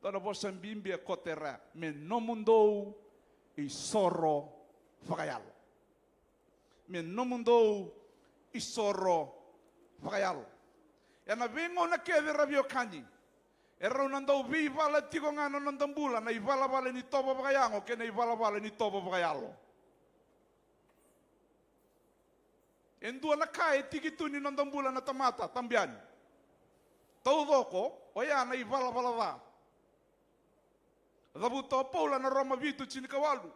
Dua na vosa bibi e koto e ra, me nomudou isoro vakayalo. Me nomudou isoro vakayalo. Ena veigauna kece, ra veiwekani, e rau na dau veivala tiko ga na noda bula na ivalavala ni tovo vakayago kei na ivalavala ni tovo vakayalo. E dua na ka e tiki tu ni noda bula na tamata tabu yani. Taucoko oya na ivalavala ca. Cavuta o Paula na Roma vitu, tinikawalu.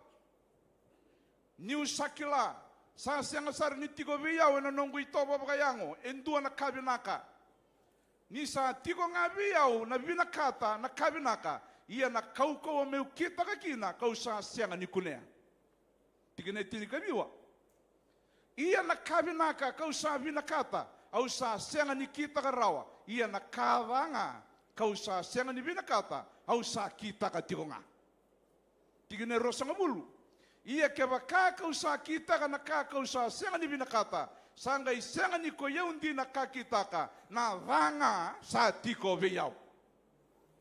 Niu sa kila, sa sega sara ni tiko vei au ena noqu itovo vakayago e dua na ka vinaka. Ni sa tiko ga vei au na vinakata na ka vinaka, ia na kaukauwa meu kitaka kina kau sa sega ni kunea. Tikina e tinikaciwa. Ia na ka vinaka kau sa vinakata, au sa sega ni kitaka rawa. Ia na ka ca ga kau sa sega ni vinakata, au sa kitaka tiko ga. Tikina e ruasagavulu. Ia kevaka kau sa kitaka na ka kau sa sega ni vinakata, sa qai sega ni ko i au dina ka kitaka, na ca ga sa tiko vei au.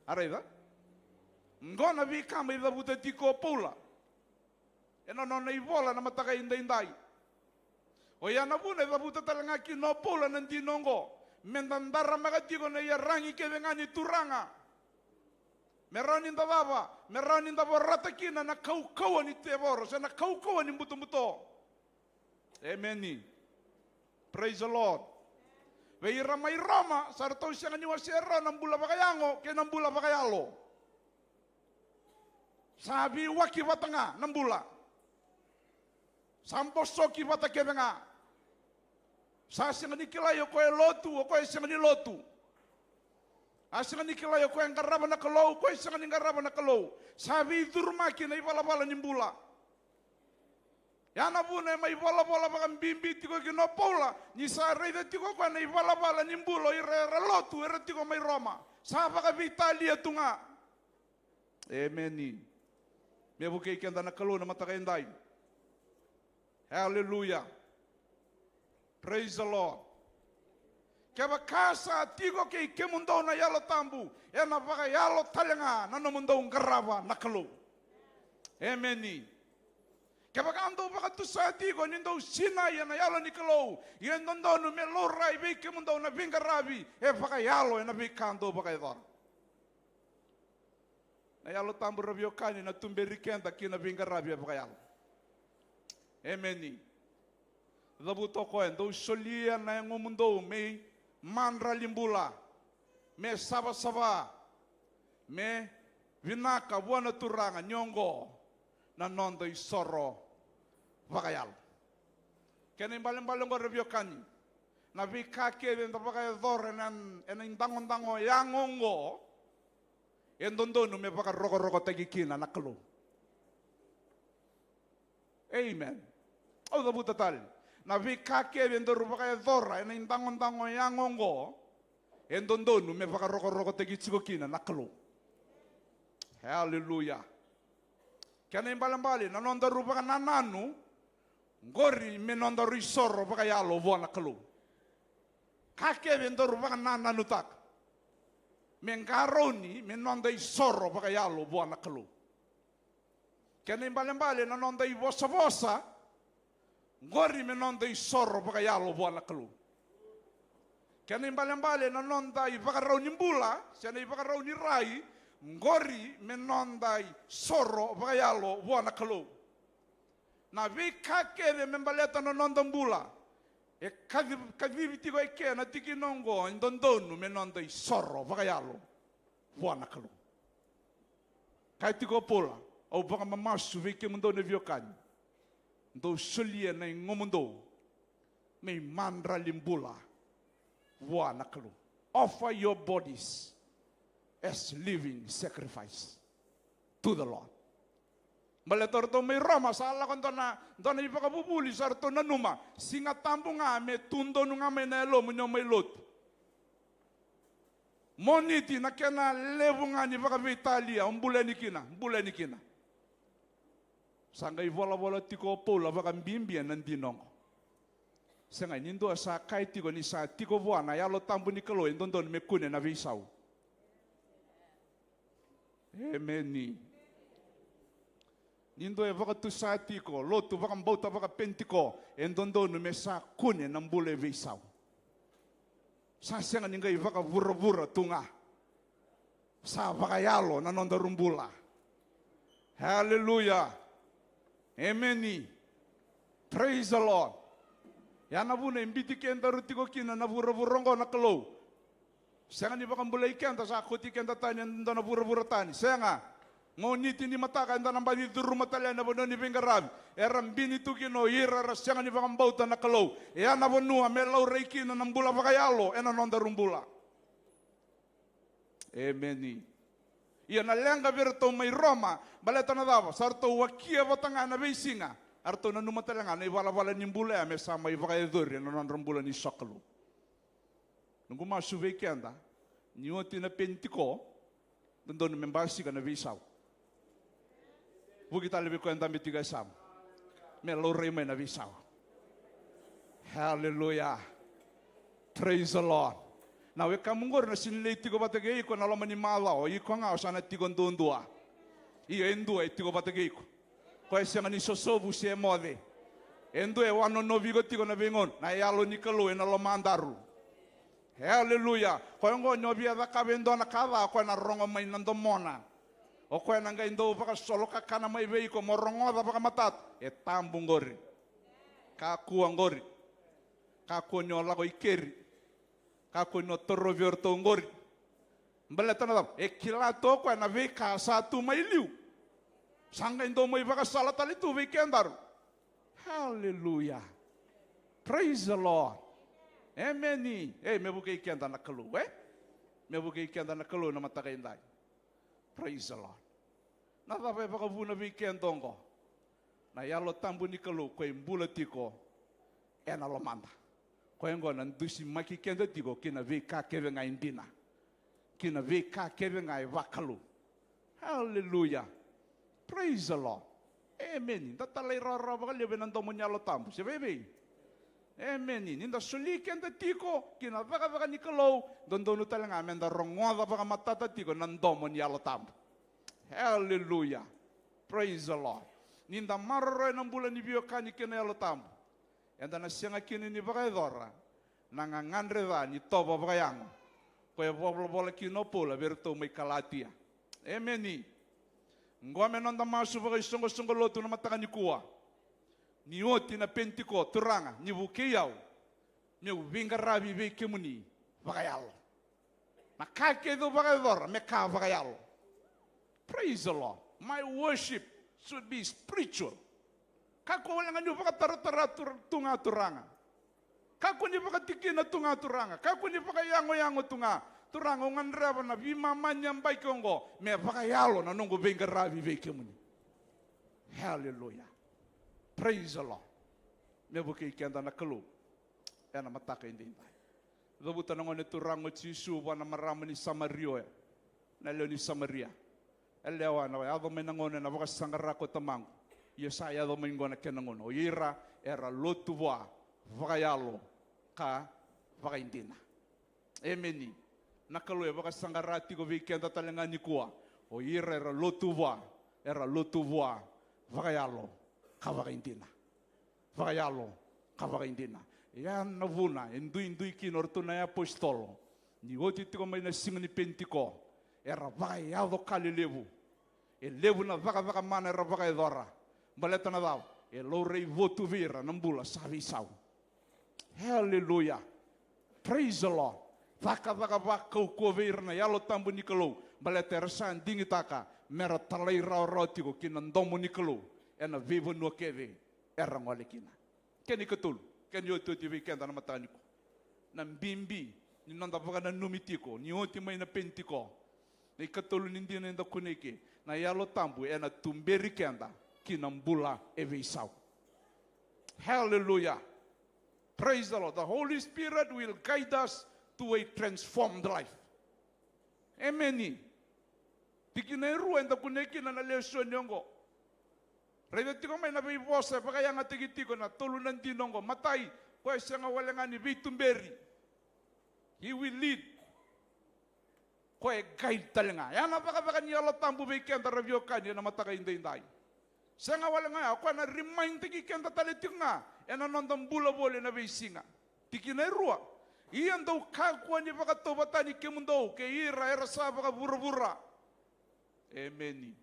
A raica? Qo na veika mai cavuta tiko o Paula ena nona ivola na mataka edaidai. Oya na vuna e cavuta tale ga kina o Paula na dina oqo, meda daramaka tiko na iyaragi kece ga ni Turaga. Me rawa ni da cava? Me rawa ni da vorata kina na kaukauwa ni tevoro se na kaukauwa ni butobuto. Emeni. Praise the Lord. Vei ira mai Roma, sa ratou sega ni wasea rawa na bula vakayago kei na bula vakayalo. Sa veiwaki vata ga na bula. Sa bosoki vata kece ga. Sa sega ni kilai o koya e lotu, o koya e sega ni lotu. A sega ni kilai o koya e qarava na Kalou, o koya e sega ni qarava na Kalou. Sa veicurumaki na ivalavala ni bula. Ya na vuna e mai volavola vakabibi tiko kina o Paula, ni sa raica tiko o koya na ivalavala ni bula o ira era lotu era tiko mai Roma. Sa vakaveitalia tu ga. Emeni. Me vukei keda na Kalou na mataka edai. Hallelujah. Praise the Lord. Kevaka sa tiko kei kemudou na Yalo Tabu, ena vakayalo tale ga na nomudou qarava na Kalou. Emeni. Kevaka dou vakatusa tiko ni dou sinai ena Yalo ni Kalou, ia e dodonu me laurai vei kemudou na veiqaravi e vakayalo ena veika dou vakayacora. Na Yalo Tabu, ra veiwekani, na tuberi keda ki na veiqaravi e vakayalo. Emeni. Cavuta o koya, dou solia na yagomudou me imadrali bula, me savasava, me vinaka vua na Turaga, ni oqo na noda isoro vakayalo. Kena ibalebale oqo, ra veiwekani, na veika kece eda vakayacora ena, ena idagodago yago oqo, e dodonu me vakarokorokotaki kina na Kalou. Amen. Au cavuta tale. Na veika kece daru vakayacora ena idagodago yago oqo, e dodonu me vakarokorokotaki tiko kina na Kalou. Haleluya. Kena ibalebale, na nodaru vakanananu, qori me nodaru isoro vakayalo vua na Kalou. Ka kece daru vakanananutaka, me qarauni me noda isoro vakayalo vua na Kalou. Kena ibalebale, na noda ivosavosa, qori me noda isoro vakayalo vua na Kalou. Kena ibalebale, na noda ivakarau ni bula se na ivakarau ni rai, qori me noda isoro vakayalo vua na Kalou. Na veika kece me baleta na noda bula e kaci-, kacivi tiko eke na tikina oqo, e dodonu me noda isoro vakayalo vua na Kalou. Kaya tiko o Paula, au vakamamasu vei kemudou na veiwekani, dou solia na yagomudou me imadrali bula vua na Kalou. Offer your bodies as living sacrifice to the Lord. Baleta o ratou mai Roma sa lako dua na, dua na ivakavuvuli, sa ratou nanuma, Siga Tabu ga me tu donu ga mai na yalomu ni o mai lotu. Moniti na kena levu ga ni vakaveitalia, o bula yani kina, bula yani kina. Sa qai volavola tiko o Paula vakabibi ena dina oqo. Sega, ni dua sa kaya tiko ni sa tiko vua na Yalo Tabu ni Kalou, e dodonu me kune na veisau. Emeni. Ni dua e vakatusa tiko, lotu vakabauta vakaPenitiko, e dodonu me sa kune na bula e veisau. Sa sega ni qai vakavuravura tu ga. Sa vakayalo na nodaru bula. Haleluya. Emeni. Praise the Lord. Ya na vuna e biuti kedaru tiko kina na vuravura oqo na Kalou. Sega ni vakabulai keda sa kauti keda tani e dua na vuravura tani. Sega. Moniti ni mataka eda na baci curuma tale na vanua ni veiqaravi. Era bini tu kina o ira era sega ni vakabauta na Kalou. E a na vanua me laurai kina na bula vakayalo ena nodaru bula. Emeni. Ia na leqa vei iratou mai Roma, baleta na cava? Sa ratou wakia vata ga ena veisiga. A ratou nanuma tale ga na ivalavala ni bula ya me sa mai vakayacori ena nodra bula ni sokalou. Noqu masu vei keda, ni oti na Penitiko, dodonu me basika na veisau. Vuki tale vei koya e dabe tiko e yasamu. Me laurai mai na veisau. Hallelujah. Praise the Lord. Na wekamu qori na sega ni lai tiko vata kei iko ena loma ni macawa, o iko ga o sa na tiko duadua. Io, e dua e tiko vata kei iko. Koya e sega ni sosovu se moce. E dua e wanonovi iko tiko na veigauna, na Yalo ni Kalou ena lomadaru. Haleluya. Koya oqo ni o via cakava e dua na ka ca, o koya na rogo mai na domona. O koya na qai dau vakasolo kakana mai vei iko mo rogoca vakamatata. E tabu qori. Kakua qori. Kakua ni o lako i keri. Kakua ni o torovi o ratou qori. Baleta na cava? E kila tu o koya na veika sa tu mai liu. Sa qai dau mai vakasala tale tu vei kedaru. Hallelujah. Praise the Lord. Emeni. Ei, me vukei keda na Kalou, e? Me vukei keda na Kalou na mataka edai. Praise the Lord. Na cava e vakavuna vei keda oqo? Na Yalo Tabu ni Kalou ko e bula tiko ena lomada. Koya oqo na dusimaki keda tiko ki na veika kece ga e dina, ki na veika kece ga e vakalou. Hallelujah. Praise the Lord. Emeni. Da talairawarawa vakalevu ena domo ni Yalo Tabu. Se vei vei? Emeni. Ni da soli keda tiko ki na cakacaka ni Kalou, dodonu tale ga me da rogoca vakamatata tiko na domo ni Yalo Tabu. Hallelujah. Praise the Lord. Ni da maroroya na bula ni veiwekani kei na Yalo Tabu, eda na sega kina ni vakayacora na gagadre ca ni tovo vakayago, koya e volavola kina o Paula vei iratou mai Kalatia. Emeni. Oqo me noda masu vakaisoqosoqo lotu na mataka nikua. Ni oti na Penitiko, Turaga, ni vukei au meu veiqaravi vei kemuni vakayalo. Na ka kece au vakayacora me ka vakayalo. Praise the Lord. My worship should be spiritual. Kakua wale ga niu vakataratara tu, tu ga, Turaga. Kakua ni vakatikina tu ga, Turaga. Kakua ni vakayagoyago tu ga. Turaga, au gadreva na veimama ni yabaki oqo me vakayalo na noqu veiqaravi vei kemuni. Hallelujah. Praise the Lord. Me vukei keda na Kalou ena mataka edaidai. Cavuta na Gone Turaga o Jisu vua na marama ni Samaria oya, na lewe ni Samaria. Yalewa, na yaco mai na gauna ena vakasaqara ko Tamaqu, ia sa yaco mai oqo na kena gauna. O ira era lotu vua vakayalo ka vakaidina. Emeni. Na Kalou e vakasaqara tiko vei keda tale ga nikua. O ira era lotu vua, era lotu vua vakayalo ka vakaidina. Vakayalo ka vakaidina. Ia na vuna e duidui kina o ratou na iapositolo ni oti tiko mai na siga ni Penitiko, era vakayaco ka lelevu. E levu na cakacaka mana era vakayacora. Baleta na cava? E laurai votu vei ira na bula sa veisau. Hallelujah. Praise the Lord. Cakacaka vakaukauwa vei ira na Yalo Tabu ni Kalou, baleta era sa digitaka mera talairawarawa tiko ki na domo ni Kalou ena veivanua kece era gole kina. Kena ikatolu, kena iotioti vei keda na mataka nikua. Na bibi ni noda vakananumi tiko ni oti mai na Penitiko. Na ikatolu ni dina eda kunei ke, na Yalo Tabu ena tuberi keda ki na bula e veisau. Hallelujah. Praise the Lord. The Holy Spirit will guide us to a transformed life. Emeni. Tikina e rua eda kunei kina na lesoni oqo. Raica tiko mai na veivosa e vakayagataki tiko na tolu na dina oqo. Matai, koya e sega wale ga ni veituberi. He will lead. Koya e guide tale ga. Ya na cakacaka ni Yalo Tabu vei keda ra veiwekani ena mataka edaidai. Sega wale ga ya, o koya na remindtaki keda tale tiko ga ena noda bula voli ena veisiga. Tikina e rua. Ia dou kakua ni vakatauvatani kemudou kei ira era sa vakavuravura. Emeni.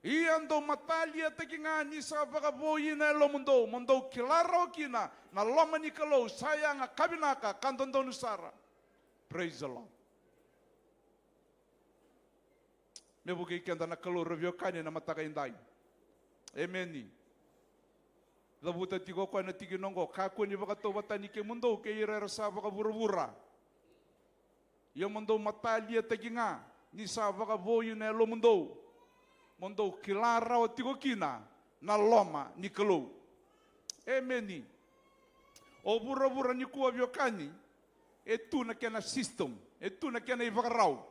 Ia dou mataliataki ga ni sa vakavoui na yalomudou, mo dou kila rawa kina na loma ni Kalou sa yaga ka vinaka ka dodonu sara. Praise the Lord. Me vukei keda na Kalou, ra veiwekani, na mataka edai. Emeni. Cavuta tiko o koya na tikina oqo: Kakua ni vakatauvatani kemudou kei ira era sa vakavuravura. Ia mo dou mataliataki ga ni sa vakavoui na yalomudou, mo dou kila rawa tiko kina na loma ni Kalou. Emeni. O vuravura nikua, veiwekani, e tu na kena system, e tu na kena ivakarau.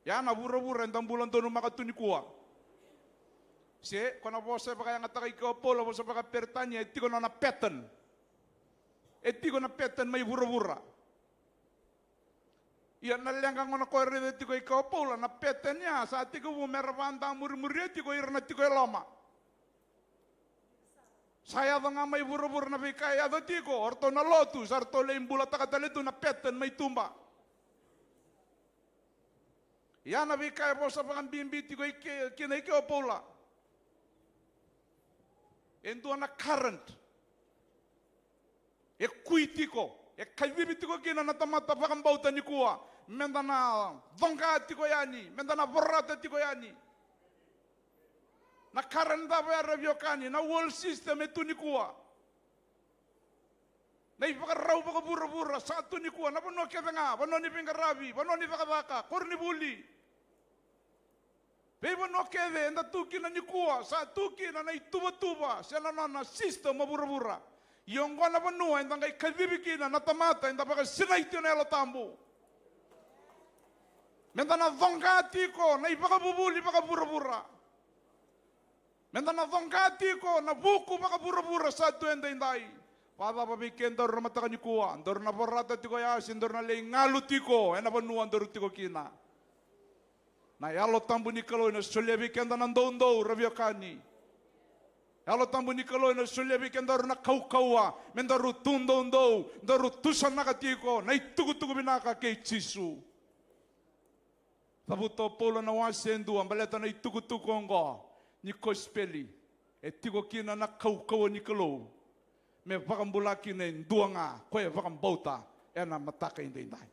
Ia na vuravura eda bula donumaka tu nikua. Se ko na vosa e vakayagataka i ke o Paula, vosa vakaperitania, e tiko na nona pattern. E tiko na pattern mai vuravura. Ia na leqa gona ko e raica tiko i ke o Paula, na pattern ya sa tekivu me ra vakadamurimuria tiko ira na tiko e loma. Sa yaco ga mai vuravura na veika e yaco tiko, o ratou na lotu sa ratou lai bulataka tale tu na pattern mai tuba. Ia na veika e vosa vakabibi tiko i ke, kina i ke o Paula, e dua na current e kui tiko, e kacivi tiko kina na tamata vakabauta nikua, meda na coqa tiko yani, meda na vorata tiko yani. Na current cava ya, ra veiwekani? Na world system e tu nikua. Na ivakarau vakavuravura sa tu nikua, na vanua kece ga, vanua ni veiqaravi, vanua ni cakacaka, koronivuli. Veivanua kece eda tu kina nikua, sa tu kina na ituvatuva se na nona system o vuravura. Ia oqo na vanua eda qai kacivi kina na tamata eda vakasinaiti ena Yalo Tabu. Meda na coqa tiko na ivakavuvuli vakavuravura. Meda na coqa tiko na vuku vakavuravura sa tu edaidai. Vakacava vei kedaru na mataka nikua? Daru na vorata tiko ya se daru na lai galu tiko ena vanua daru tiko kina? Na Yalo Tabu ni Kalou ena solia vei keda na doudou, ra veiwekani. Yalo Tabu ni Kalou ena solia vei kedaru na kaukauwa me daru tu doudou, daru tusanaka tiko na itukutuku vinaka kei Jisu. Cavuta o Paula na wase e dua baleta na itukutuku oqo ni kosipeli. E tiko kina na kaukauwa ni Kalou me vakabula kina e dua ga ko e vakabauta ena mataka edaidai.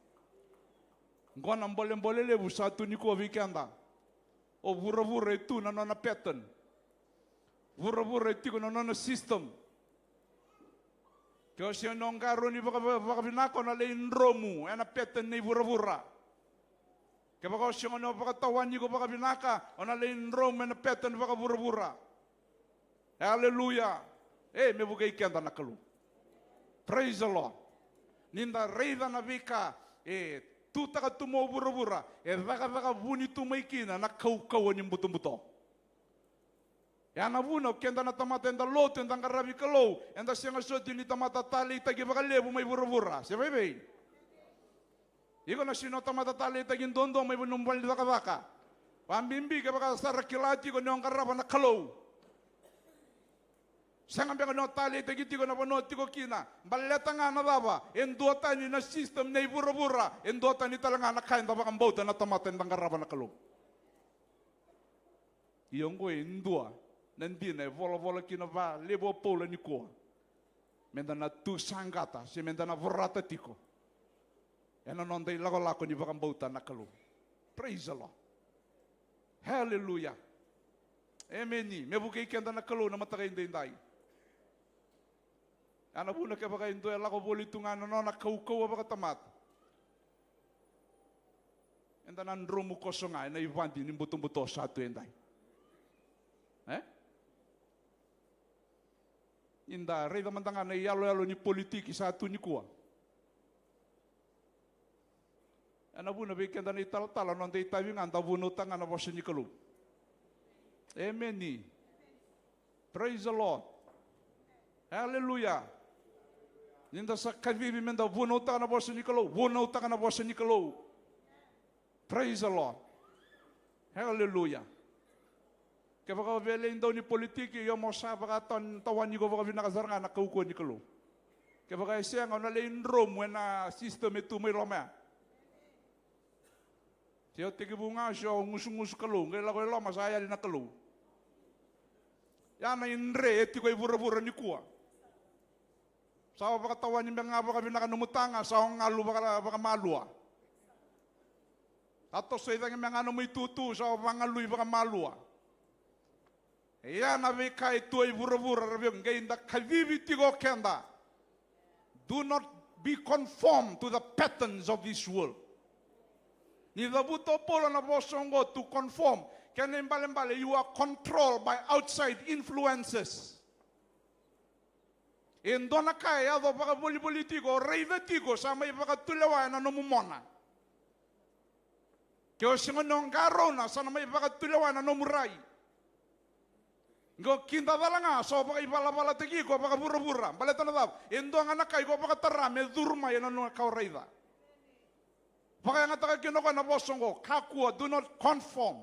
Oqo na bolebole levu sa tu nikua vei keda. O vuravura e tu na nona pattern. Vuravura e tiko na nona system. Ke o sega ni o qarauni vaka, vakavinaka, o na lai dromu ena pattern ni vuravura. Kevaka o sega ni o vakatawani iko vakavinaka, o na lai dromu ena pattern vakavuravura. Aleluya. E, me vukei keda na Kalou. Praise the Lord. Ni da raica na veika e tutaka tu mai vuravura, e cakacaka vuni tu mai kina na kaukauwa ni butobuto. Ya na vuna o keda na tamata eda lotu, eda qaravi Kalou, eda sega soti ni tamata taleitaki vakalevu mai vuravura. Se vaivei? Iko na sega ni o tamata taleitaki duadua mai vanua ni cakacaka. Vabibi kevaka sa ra kila tiko ni o qarava na Kalou. Sega beka ni o taleitaki tiko na vanua o tiko kina. Baleta ga na cava? E duatani na system nei vuravura, e duatani tale ga na ka eda vakabauta na tamata eda qarava na Kalou. Ia oqo e dua na dina e volavola kina vakalevu o Paula nikua. Meda na tu saqata, se meda na vorata tiko ena noda ilakolako ni vakabauta na Kalou. Praise the Lord. Hallelujah. Emeni. Me vukei keda na Kalou na mataka edaidai. Ya na vuna kevaka e dua e lako voli tu ga na nona kaukauwa vakatamata, eda na dromu koso ga ena ivadi ni butobuto sa tu edai. E? Ni da raica mada ga na iyaloyalo ni politiki sa tu nikua. Ya na vuna vei keda na italatala, noda itavi ga da vunautaka ga na vosa ni Kalou. Emeni. Praise the Lord. Hallelujah. Ni da sa kacivi meda vunautaka na vosa ni Kalou, vunautaka na vosa ni Kalou. Praise the Lord. Hallelujah. Kevaka o via lai dau ni politiki, io, mo sa vakatawani iko vakavinaka sara ga na kaukauwa ni Kalou. Kevaka e sega, o na lai dromu ena system e tu mai loma ya. Se o tekivu ga, se o gusugusu Kalou, qai lako i loma sa yali na Kalou. Ya na idre e tiko i vuravura nikua. Sa o vakatawani beka ga vakavinaka nomu taga, sa o galu vaka, vakamalua. Sa toso i cake me ga nomu itutu, sa vagalui vakamalua. Ia na veika e tu e vuravura, ra via qai da kacivi tiko keda. Do not be conformed to the patterns of this world. Ni cavuta o Paula na vosa oqo, to conform, kena ibalebale, you are controlled by outside influences. E dua na ka e yaco vakavolivoli tiko, o raica tiko sa mai vakatulewa ena nomu mona. Ke o sega ni o qarauna, sa na mai vakatulewa ena nomu rai. Qo kidacala ga, sa o vakaivalavala taki iko vakavuravura. Baleta na cava? E dua ga na ka iko vakatara me curu mai ena nona ka o raica. Vakayagataka kina o koya na vosa oqo, kakua, do not conform.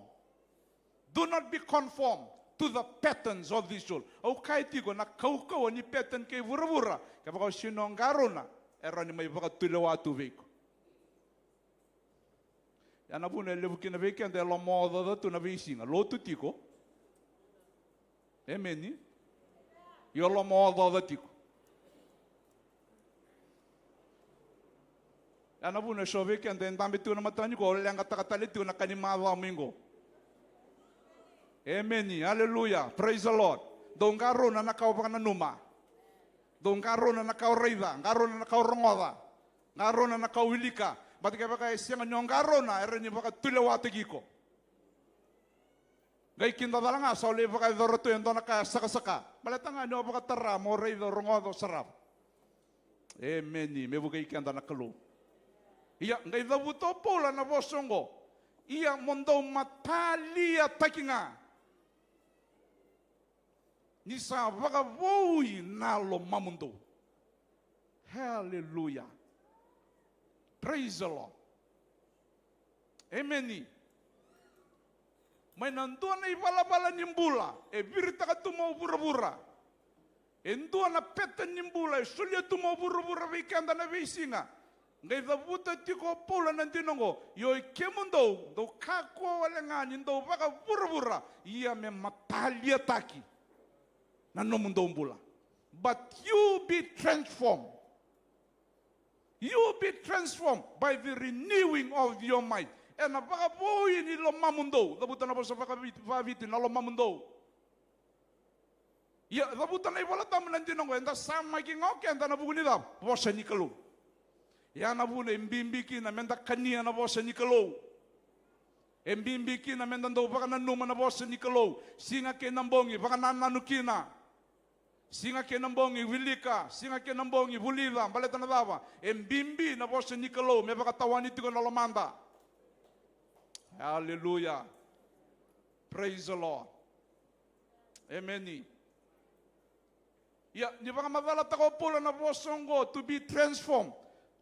Do not be conformed to the patterns of this world. Au kaya tiko na kaukauwa ni pattern kei vuravura, kevaka o sega ni o qarauna, e rawa ni mai vakatulewa tu vei iko. Ya na vuna e levu kina vei keda e lomaocaoca tu na veisiga, lotu tiko. Emeni. Io, lomaocaoca tiko. Ya na vuna e so vei keda e dabe tiko na mataka nikua, o leqataka tale tiko na ka ni macawa mai qo. Emeni. Aleluya. Praise the Lord. Dou qarauna na ka o vakananuma. Dou qarauna na ka o raica, qarauna na ka o rogoca, qarauna na ka o wilika. Baleta kevaka e sega ni o qarauna, e rawa ni vakatulewataki iko. Qai kidacala ga sa o lai vakayacora tu e dua na ka e sakasaka. Baleta ga ni o vakatara mo raica, o rogoca, o sarava. Emeni. Me vukei keda na Kalou. Ia, qai cavuta o Paula na vosa oqo. Ia mo dou mataliataki ga, ni sa vakavoui na lomamudou. Haleluya. Praise the Lord. Emeni. Mai na dua na ivalavala ni bula e viritaka tu mai vuravura. E dua na pattern ni bula e solia tu mai vuravura vei keda na veisiga. Qai cavuta tiko o Paula na dina oqo, io, i kemudou, dou kakua wale ga ni dou vakavuravura, ia me mataliataki na nomudou bula. But you be transformed. You be transformed by the renewing of your mind. Ena vakavoui ni lomamudou. Cavuta na vosa vakaviti, vakaviti na lomamudou. Ia, cavuta na iVola Tabu na dina oqo, eda samaki ga o keda ena vuku ni cava? Vosa ni Kalou. Ia na vuna e bibi kina meda kania na vosa ni Kalou. E bibi kina meda dau vakananuma na vosa ni Kalou. Siga kei na bogi, vakanananu kina. Siga kei na bogi, wilika. Siga kei na bogi, vulica. Baleta na cava? E bibi na vosa ni Kalou me vakatawani tiko na lomada. Aleluya. Praise the Lord. Emeni. Ia, ni vakamacalataka o Paula na vosa oqo, to be transformed.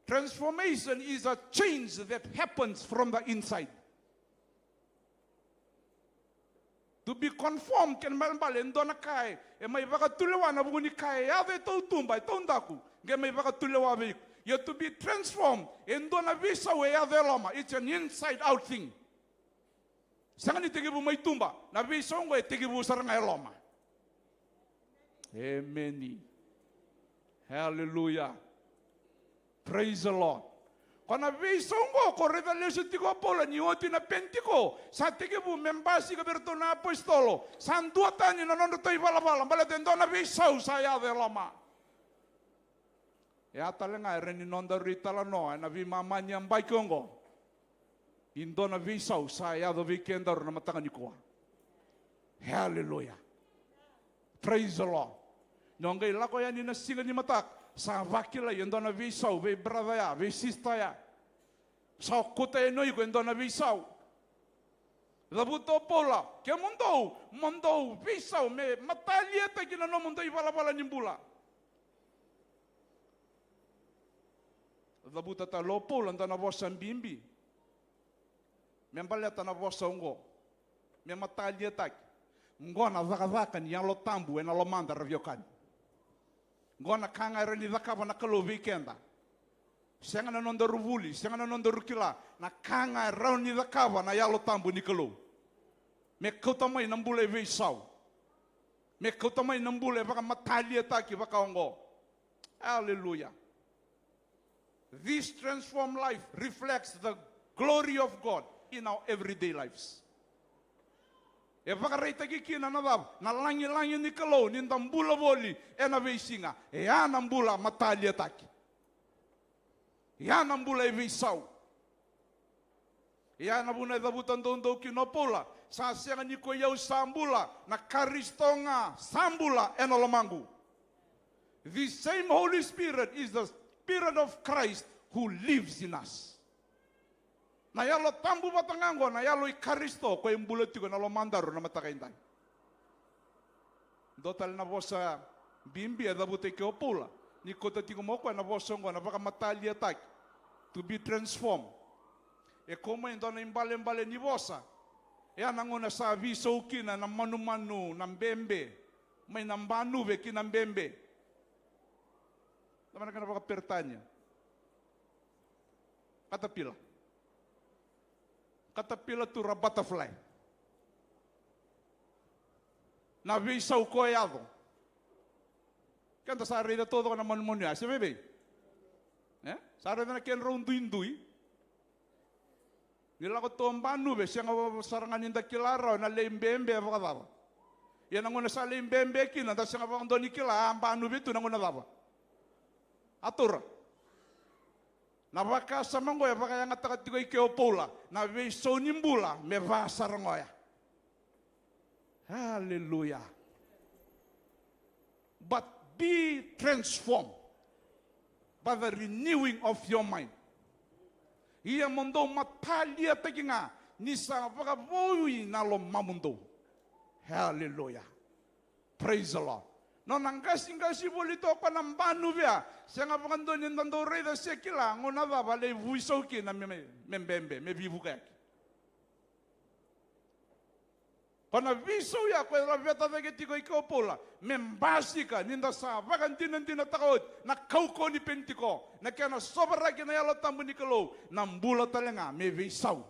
Transformation is a change that happens from the inside. To be conformed, kena ibalebale, e dua na ka e, e mai vakatulewa ena vuku ni ka e yaco e tautuba, e taudaku, qai mai vakatulewa vei iko. Ia to be transformed, e dua na veisau e yaco e loma. It's an inside out thing. Sega ni tekivu mai tuba, na veisau oqo e tekivu sara ga e loma. Emeni. Haleluya. Praise the Lord. Ko na veisau oqo ko raica lesu tiko o Paula ni oti na Penitiko, sa tekivu me basika vei iratou na apositolo, sa duatani na nodratou ivalavala, baleta e dua na veisau sa yaco e loma. E a tale ga e rawa ni nodaru italanoa ena veimama ni yabaki oqo. E dua na veisau sa yaco vei kedaru na mataka nikua. Haleluya. Praise the Lord. Ni o qai lako yani na siga ni mataka, sa vakilai e dua na veisau vei brother ya, vei sister ya. Sa o kauta yani o iko e dua na veisau. Cavuta o Paula, kemudou mo dou veisau, me mataliataki na nomudou ivalavala ni bula. Cavuta tale o Paula e dua na vosa bibi me baleta na vosa oqo, me mataliataki. Oqo na cakacaka ni Yalo Tabu ena lomada, ra veiwekani. Oqo na ka ga e rawa ni cakava na Kalou vei keda. Sega na nodaru vuli, sega na nodaru kila, na ka ga e rawa ni cakava na Yalo Tabu ni Kalou. Me kauta mai na bula e veisau. Me kauta mai na bula e vakamataliataki vaka oqo. Aleluya. This transformed life reflects the glory of God in our everyday lives. E vakaraitaki kina na cava? Na lagilagi ni Kalou ni da bula voli ena veisiga. E a na bula mataliataki. E a na bula e veisau. E a na vuna e cavuta doudou kina o Paula, sa sega ni ko i au sa bula, na Karisito ga sa bula ena lomaqu. The same Holy Spirit is the Spirit of Christ who lives in us. Na Yalo Tabu vata ga oqo, na Yalo i Karisito ko e bula tiko ena lomadaru na mataka edai. Dua tale na vosa bibi e cavuta i ke o Paula, ni kauta tiko mai o koya na vosa oqo na vakamataliataki, to be transformed. E kau mai dua na ibalebale ni vosa. E a na gauna sa veisau kina na manumanu, na bebe, mai na banuve ki na bebe. Cava na kena vakaperitania? Katapila. Katapila to ra butterfly. Na veisau ko e yaco. Keda sa raica taucoko na manumanu ya, se vevei? E? Sa raica na kedrau duidui. Ni lako tu o banuve, sega vava sara ga ni da kila rawa na lai bebe vakacava. Ia na gauna sa lai bebe kina, da sega vakadua ni kila a banuve tu na gauna cava. A taura. Na vakasama oqo e vakayagataka tiko i ke o Paula, na veisau ni bula me va sara ga oya. Haleluya. But be transformed by the renewing of your mind. Ia mo dou mataliataki ga ni sa vakavoui na lomamudou. Haleluya. Praise the Lord. Nona qasikasi voli toka na banuve ya, sega vakadua ni da dau raica se kila gauna cava a lai veisau kina me, me, me bebe, me veivukayaki. Ko na veisau ya ko e laveta cake tiko i ke o Paula, me basika ni da sa vakadinadinataka oti na kaukauwa ni Penitiko, na kena sovaraki na Yalo Tabu ni Kalou, na bula tale ga me veisau.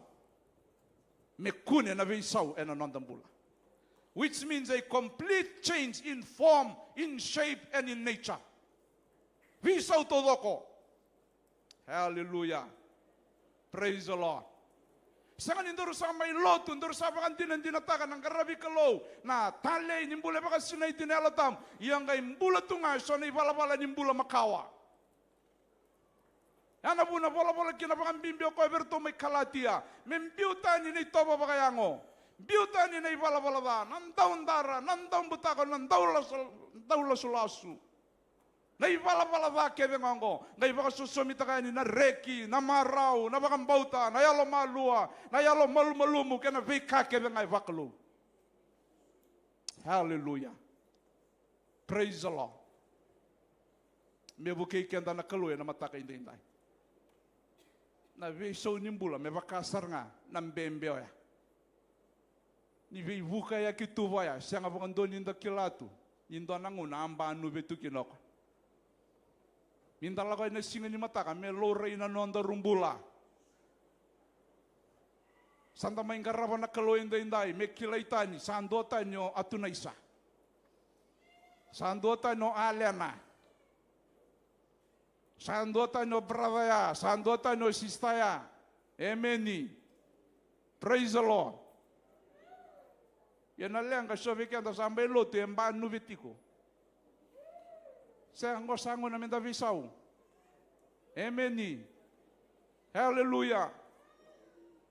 Me kune na veisau ena noda bula. Which means a complete change in form, in shape, and in nature. Veisau taucoko. Hallelujah. Praise the Lord. Sega ni daru sa mai lotu, daru sa vakadinadinataka na qaravi Kalou, na talei ni bula e vakasinaiti na Yalo Tabu. Ia qai bula tu ga eso na ivalavala ni bula makawa. Ya na vuna volavola kina vakabibi o koya vei iratou mai Kalatia, me biu tani na itovo vakayago, biu tani na ivalavala ca, na daudara, na daubutako, na daulasu, daulasulasu. Na ivalavala ca kece ga oqo, qai vakasosomitaka yani na reki, na marau, na vakabauta, na yalomalua, na yalomalumalumu, kei na veika kece ga e vakalou. Hallelujah. Praise the Lord. Me vukei keda na Kalou ena mataka edaidai. Na veisau ni bula me vaka sara ga na bebe oya. Ni veivukayaki tu vaya, sega vakadua ni da kila tu ni dua na gauna a banuve tu kina o koya. Ni da lako ena siga ni mataka me laurai na nodaru bula. Sa da mai qarava na Kalou edaidai, me kilai tani, sa dua tani o Atunaisa. Sa dua tani o Alena. Sa dua tani o brother ya, sa dua tani o sister ya. Emeni. Praise the Lord. Ia na leqa, so vei keda sa bai lotu e banuve tiko. Sega, qo sa gauna meda veisau. Emeni. Haleluya.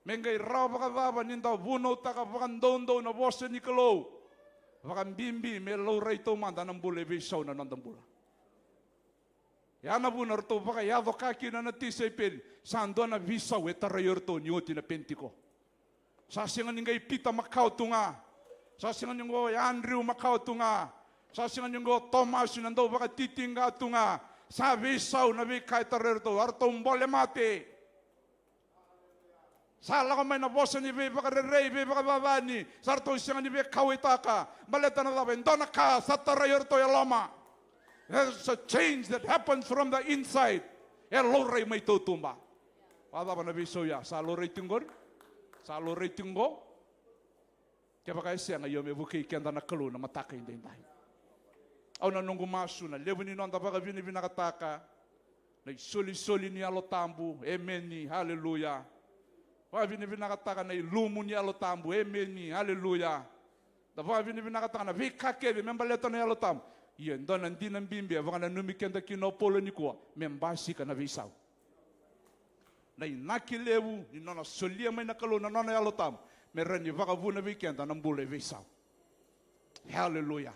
Me qai rawa vakacava ni da vunautaka vakadoudou na vosa ni Kalou? Vakabibi me laurai taumada na bula e veisau na noda bula. Ya na vuna ratou vakayaco ka kina na tisaipeli, sa dua na veisau e tarai iratou ni oti na Penitiko. Sa sega ni qai Pita makawa tu ga. Sa sega ni qo Andrew makawa tu ga. Sa sega ni qo Tomasi na dau vakatitiqa tu ga. Sa veisau na veika e tarai iratou, a ratou bole mate. Sa lako mai na vosa ni veivakarerei, veivakacacani, sa ratou sega ni veikauwaitaka. Baleta na cava? E dua na ka sa tarai iratou e loma. There's a change that happens from the inside. E laurai mai tautuba. Vakacava na veisau ya? Sa laurai tiko qori? Sa laurai tiko qo? Kevaka e sega, io, me vukei keda na Kalou na mataka edaidai. Au na noqu masu na levu ni noda vakavinavinakataka na isolisoli ni Yalo Tabu. Emeni. Haleluya. Vakavinavinakataka na ilumu ni Yalo Tabu. Emeni. Aleluya. Da vakavinavinakataka na veika kece me baleta na Yalo Tabu. Ia e dua na dina bibi e vakananumi keda kina o Paula nikua, me basika na veisau. Na inaki levu ni nona solia mai na Kalou na nona Yalo Tabu me rawa ni vakavuna vei keda na bula e veisau. Haleluya.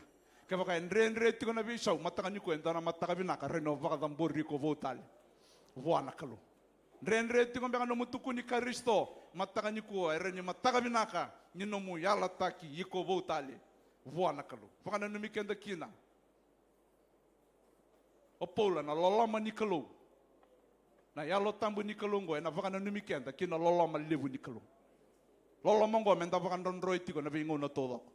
Kevaka e dredre tiko na veisau, mataka nikua e dua na mataka vinaka, rawa ni o vakacabori iko vou tale vua na Kalou. Dredre tiko beka nomu tukuni Karisito, mataka nikua e rawa ni mataka vinaka ni nomu yalataki iko vou tale vua na Kalou. Vakananumi keda kina o Paula na loloma ni Kalou. Na Yalo Tabu ni Kalou oqo ena vakananumi keda ki na loloma levu ni Kalou. Loloma oqo meda vakadrodroi tiko na veigauna taucoko.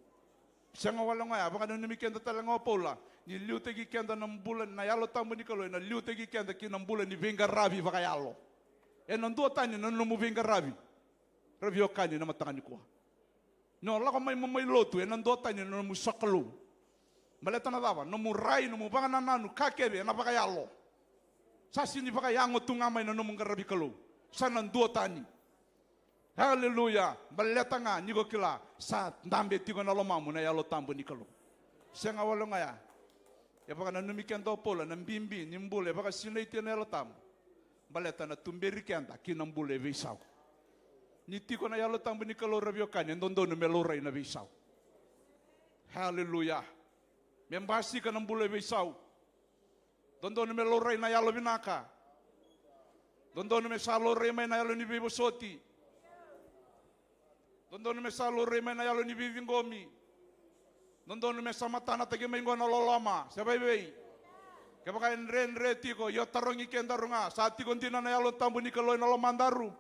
Sega wale ga oya, vakananumi keda tale ga o Paula ni liutaki keda na bula, na Yalo Tabu ni Kalou ena liutaki keda ki na bula ni veiqaravi vakayalo. Ena duatani na nomu veiqaravi, ra veiwekani, na mataka nikua. Ni o lako mai mo mai lotu, ena duatani na nomu sokalou. Baleta na cava? Nomu rai, nomu vakanananu, ka kece ena vakayalo. Sa sega ni vakayago tu ga mai na nomu qaravi Kalou. Sa na duatani. Aleluya. Baleta ga ni ko kila sa dabe tiko ena lomamu na Yalo Tabu ni Kalou. Sega wale ga oya. E vakananumi keda o Paula na bibi ni bula e vakasinaiti ena Yalo Tabu. Baleta na tuberi keda ki na bula e veisau. Ni tiko na Yalo Tabu ni Kalou, ra veiwekani, e dodonu me laurai na veisau. Haleluya. Me basika na bula e veisau. Dodonu me laurai na yalo vinaka. Dodonu me sa laurai mai na yalo ni veivosoti. Dodonu me sa laurai mai na yalo ni veiciqomi. Dodonu me sa matanataki mai qo na loloma se vaivei. Kevaka e dredre tiko, io, tarogi kedaru ga, sa tiko dina na Yalo Tabu ni Kalou ena lomadaru?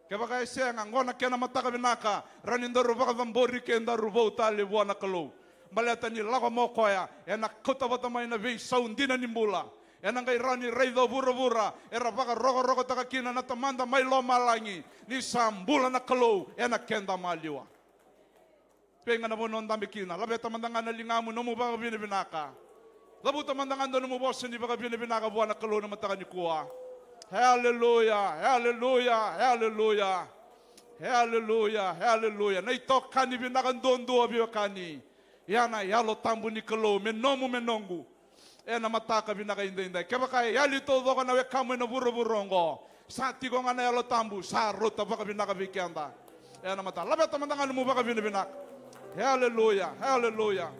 Kevaka e sega, qo na kena mataka vinaka, rawa ni daru vakacabori kedaru vou tale vua na Kalou. Baleta ni lako mai o koya, ena kauta vata mai na veisau dina ni bula. Ena qai rawa ni raica o vuravura era vakarokorokotaka kina na Tamada mai lomalagi ni sa bula na Kalou ena keda maliwa. Vei ga na vanua o dabe kina, laveta mada ga na ligamu, nomu vakavinavinaka. Cavuta mada ga dua nomu vosa ni vakavinavinaka vua na Kalou na mataka nikua. Haleluya, haleluya, haleluya. Haleluya, haleluya. Na itokani vinaka duadua, veiwekani, ia na Yalo Tabu ni Kalou, me nomu, me noqu. Ena mataka vinaka edaidai, kevaka e yali taucoko na wekamu ena vuravura oqo, sa tiko ga na Yalo Tabu, sa rauta vakavinaka vei keda. Ena mataka, laveta mada ga nomu vakavinavinaka. Haleluya, haleluya.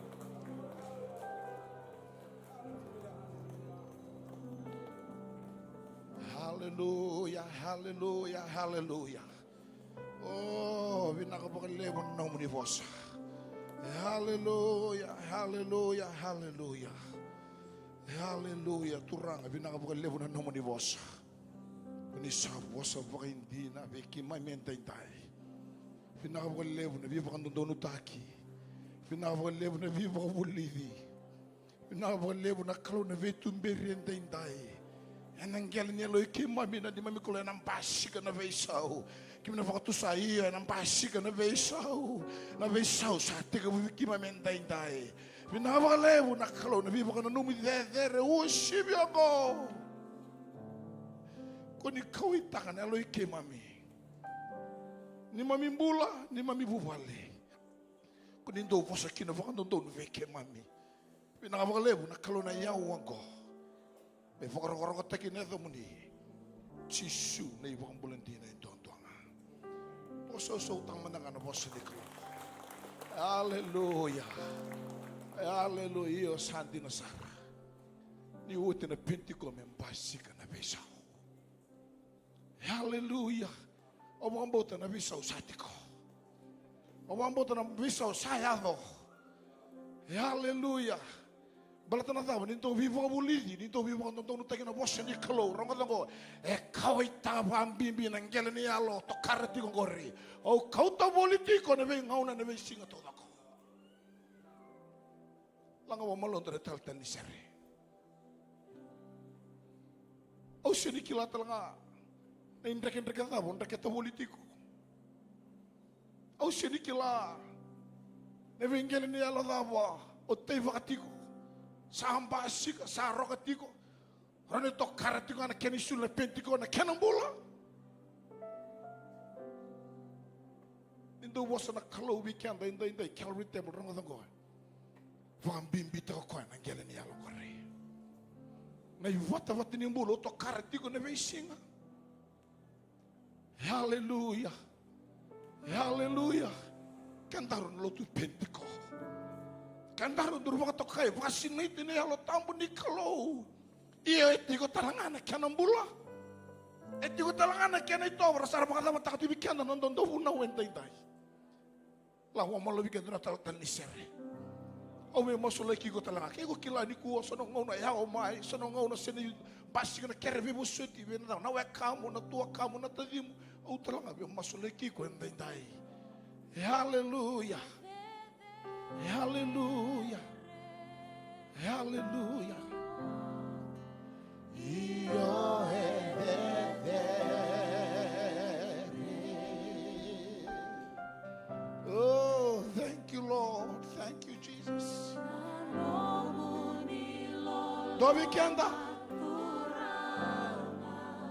Haleluya, haleluya, haleluya. O, vinaka vakalevu na nomuni vosa. Haleluya, haleluya, haleluya. Haleluya, Turaga, vinaka vakalevu na nomuni vosa. Ko ni sa vosa vakaidina vei keimami edaidai. Vinaka vakalevu na veivakadodonutaki. Vinaka vakalevu na veivakavulici. Vinaka vakalevu na Kalou na veituberi edaidai. Ena qele ni yalo i keimami na neimami Kalou, ena basika na veisau. Keimami na vakatusa, io, ena basika na veisau. Na veisau sa tekivu vei keimami edaidai. Vinaka vakalevu na Kalou na veivakananumi cecere uasivi oqo. Ko ni kauaitaka na yalo i keimami. Neimami bula, neimami vuvale. Ko ni dau vosa kina vakadodonu vei keimami. Vinaka vakalevu na Kalou na iyau oqo. Me vakarokorokotaki na yacamuni. Jisu na iVakabula dina e duadua ga. Vakasausau tale mada ga na vosa ni Kalou. Aleluya. Aleluya. Io, sa dina sara. Ni oti na Penitiko me basika na veisau. Aleluya. Au vakabauta na veisau sa tiko. Au vakabauta na veisau sa yaco. Aleluya. Baleta na cava? Ni dau veivakavulici, ni dau veivakadodonutaki na vosa ni Kalou. Rogoca oqo, e kauaitaka vakabibi na qele ni yalo, tokara tiko oqori. Au kauta voli tiko na veigauna, na veisiga taucoko. Laga vua maloda na italetale ni sere. Au sega ni kila tale ga na idrekidreke cava o dreketa voli tiko. Au sega ni kila na veiqele ni yalo cava o teivaka tiko. Sa basika, sa roka tiko. Rawa ni tokara tiko ga na kena isulu na Penitiko na kena bula. Ni dau vosa na Kalou vei keda edaidai, Calvary Table, rogoca qo. Vakabibitaka o koya na qele ni yalo qori. Na ivatavata ni bula o tokara tiko na veisiga. Haleluya. Haleluya. Kedaru na lotu Penitiko. Kedaru daru vakatokai, vakasinaiti na Yalo Tabu ni Kalou. Ia e tiko tale ga na kena bula. E tiko tale ga na kena itovo, ra sa vakacamataka tu vei keda na noda vunau edaidai. Lako mai vei keda na talatala ni sere. Au via masulaki iko tale ga. Ke iko kila nikua, so na gauna e yawa mai, so na gauna sega ni basika na kere veivosoti vei na, na wekamu, na tuakamu, na tacimu. Au tale ga via masulaki iko edaidai. Haleluya. Haleluya. Haleluya. Io e cecere. Oh, thank you, Lord. Thank you, Jesus. Dua vei keda.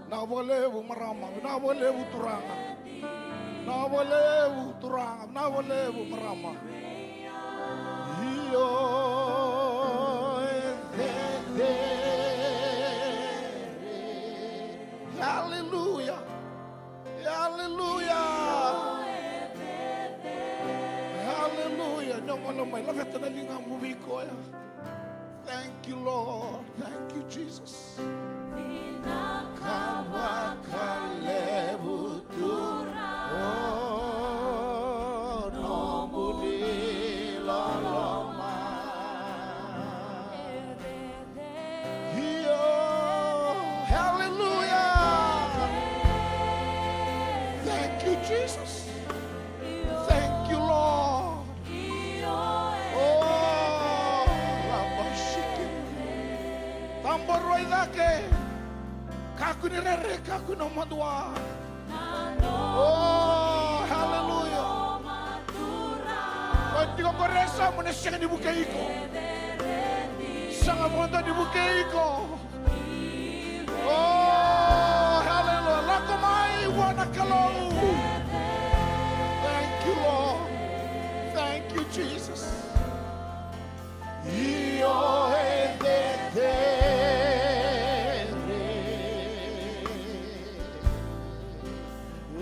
Vinaka vakalevu marama, vinaka vakalevu turaga. Vinaka vakalevu turaga, vinaka vakalevu marama. Io e cecere. Haleluya. Haleluya. Haleluya. Ni o gole mai, laveta na ligamu vei koya. Thank you, Lord. Thank you, Jesus. Vinaka vakalevu Turaga, o nomuni loloma. Io, hallelujah. Thank you, Jesus. Thank you, Lord. Oh, labashiki. Tabarua i cake. Kakua ni rere, kakua ni madua. Oh, hallelujah. Ko tiko qori e yasamu, na sega ni vukei iko. Sega vakadua ni vukei iko. Oh, hallelujah. Lako mai vua na Kalou. Thank you, Lord. Thank you, Jesus. Io e cecere.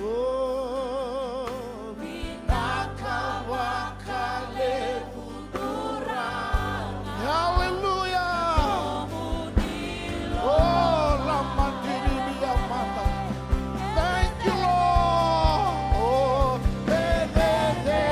Oh, vinaka vakalevu Turaga. Hallelujah. Oh, la mandiri via mata. Thank you, Lord. Oh, e cecere.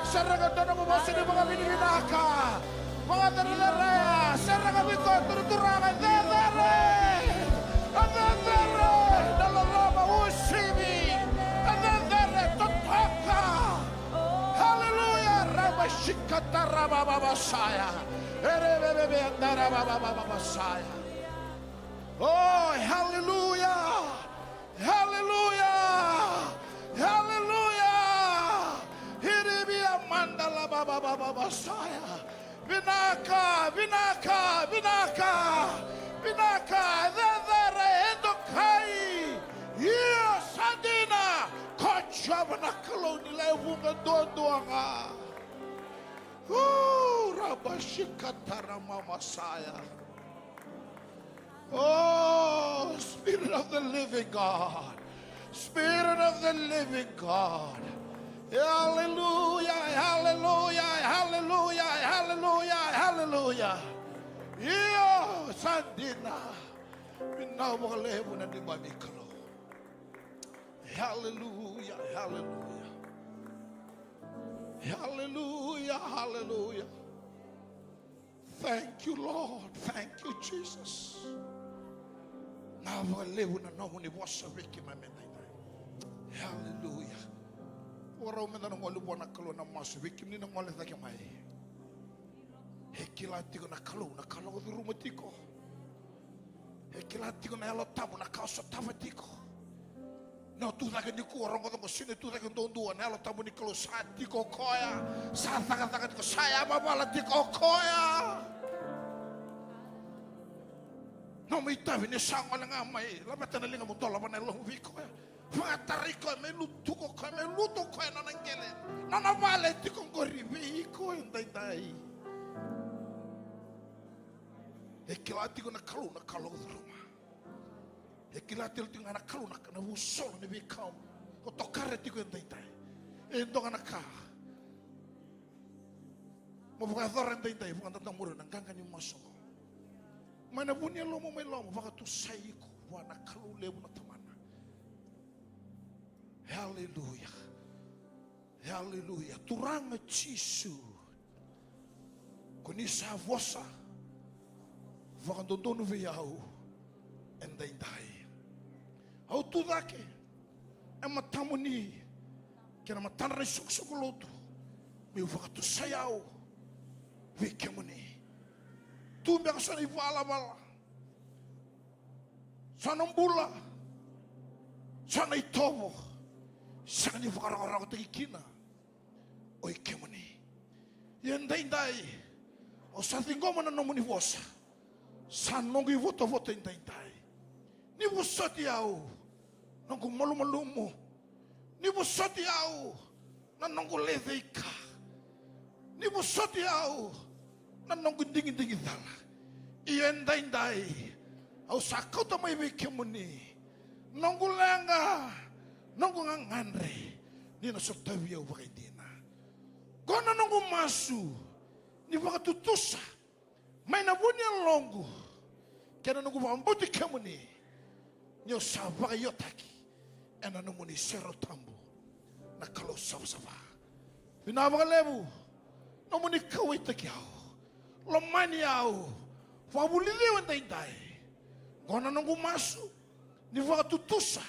Sereka dua nomu vosa ni vakavinavinaka. Vakacerecerei. Sereka vei koya tu na Turaga. Cecere. A cecere. Na loloma uasivi. A cecere. Totoka. Haleluya. Rabashikatarabababasaya. Erebebebeandarabababasaya. Oh, haleluya. Haleluya! Haleluya! Hiribia mandala babababasaya. Vinaka, vinaka, vinaka. Vinaka, cecere, e dokai. Io, sa dina. Ko Jiova na Kalou ni lewe vuqa duadua ga. Uh, rabashikatara mamasaya. Oh, Spirit of the living God. Spirit of the living God. Hallelujah, hallelujah, hallelujah, hallelujah, hallelujah. Io, sa dina. Vinaka vakalevu na neimami Kalou. Hallelujah, hallelujah. Hallelujah, hallelujah. Thank you, Lord. Thank you, Jesus. Vinaka vakalevu na nomuni vosa vei keimami edaidai. Haleluya. Vakarau meda na gole vua na Kalou na masu, vei kemuni na gole cake mai. E kila tiko na Kalou na ka lako curuma tiko. E kila tiko na Yalo Tabu na ka o sotava tiko. Na o tu cake nikua, rogoca qo, sega ni tu cake duadua, na Yalo Tabu ni Kalou sa tiko o koya, sa cakacaka tiko, sa yavavala tiko o koya. Nomu itavi ni sa gole ga mai, laveta na ligamu, dolava na yalomu vei koya. Vakatarai koya me lutu ko koya, me lutu ko koya na nona qele, na nona vale tiko qori vei iko edaidai. E kila tiko na Kalou na ka lako curuma. E kila tiko ga na Kalou na, na vusolo ni veika o tokara tiko edaidai. E dua ga na ka mo vakayacora edaidai, vakadadamuri na qaqa ni masu oqo. Mai na vu ni yalomu, mai lomamu, vakatusai iko vua na Kalou levu na Tamana. Haleluya. Haleluya. Turaga Jisu, ko ni sa vosa vakadodonu vei au edaidai. Au tu cake e matamuni kei na matadra na isoqosoqo lotu, meu vakatusai au vei kemuni. Tu beka so na ivalavala, so na bula, so na itovo, sega ni vakarokorokotaki kina o i kemuni. Ia edaidai au sa ciqoma na nomuni vosa. Sa noqu ivotavota edaidai. Ni vosoti au noqu malumalumu. Ni vosoti au na noqu lai veika. Ni vosoti au na noqu digidigi cala. Ia edaidai au sa kauta mai vei kemuni noqu leqa, noqu gagadre, ni na sotavi au vakaidina. Qo na noqu masu ni vakatutusa mai na vu ni yaloqu kei na noqu vakabauti kemuni, ni o sa vakaiotaki ena nomuni serau tabu na Kalou savasava. Vinaka vakalevu nomuni kauwaitaki au, lomani au, vakavulici au edaidai. Qo na noqu masu ni vakatutusa,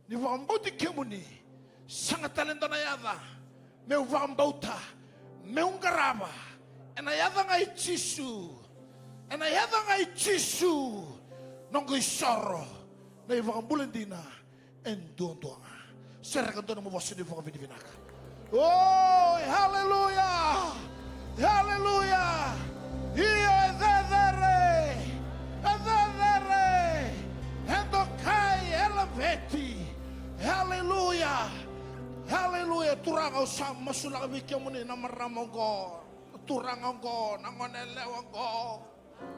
ni vakabauti kemuni. Sega tale dua na yaca meu vakabauta, meu qarava, ena yaca ga i Jisu. Ena yaca ga i Jisu, noqu isoro na ivakabula dina e duadua ga. Sereka dua nomu vosa ni vakavinavinaka. Oi, haleluya! Haleluya! Io, e cecere! E cecere! E dokai, e laveti! Haleluya! Haleluya! Turaga, au sa masulaka vei kemuni na marama oqo, na turaga oqo, na goneyalewa oqo,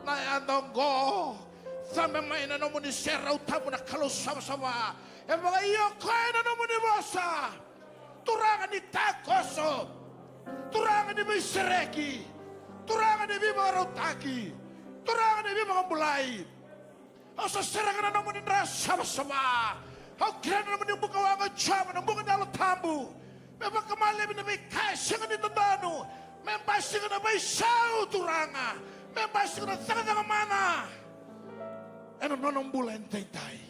na yada oqo. Cabe mai na nomuni serau tabu na Kalou savasava. E vakaio koya na nomuni vosa. Turaga ni takoso, Turaga ni veisereki, Turaga ni veivakarautaki, Turaga ni veivakabulai. Au sa sereka na nomuni dra savasava. Au kerea na nomuni buka waqa, Jiova, na buka ni Yalo Tabu. Me vakamalevi na veika e sega ni dodonu. Me basika na veisau, Turaga. Me basika na cakacaka mana ena nona bula edaidai.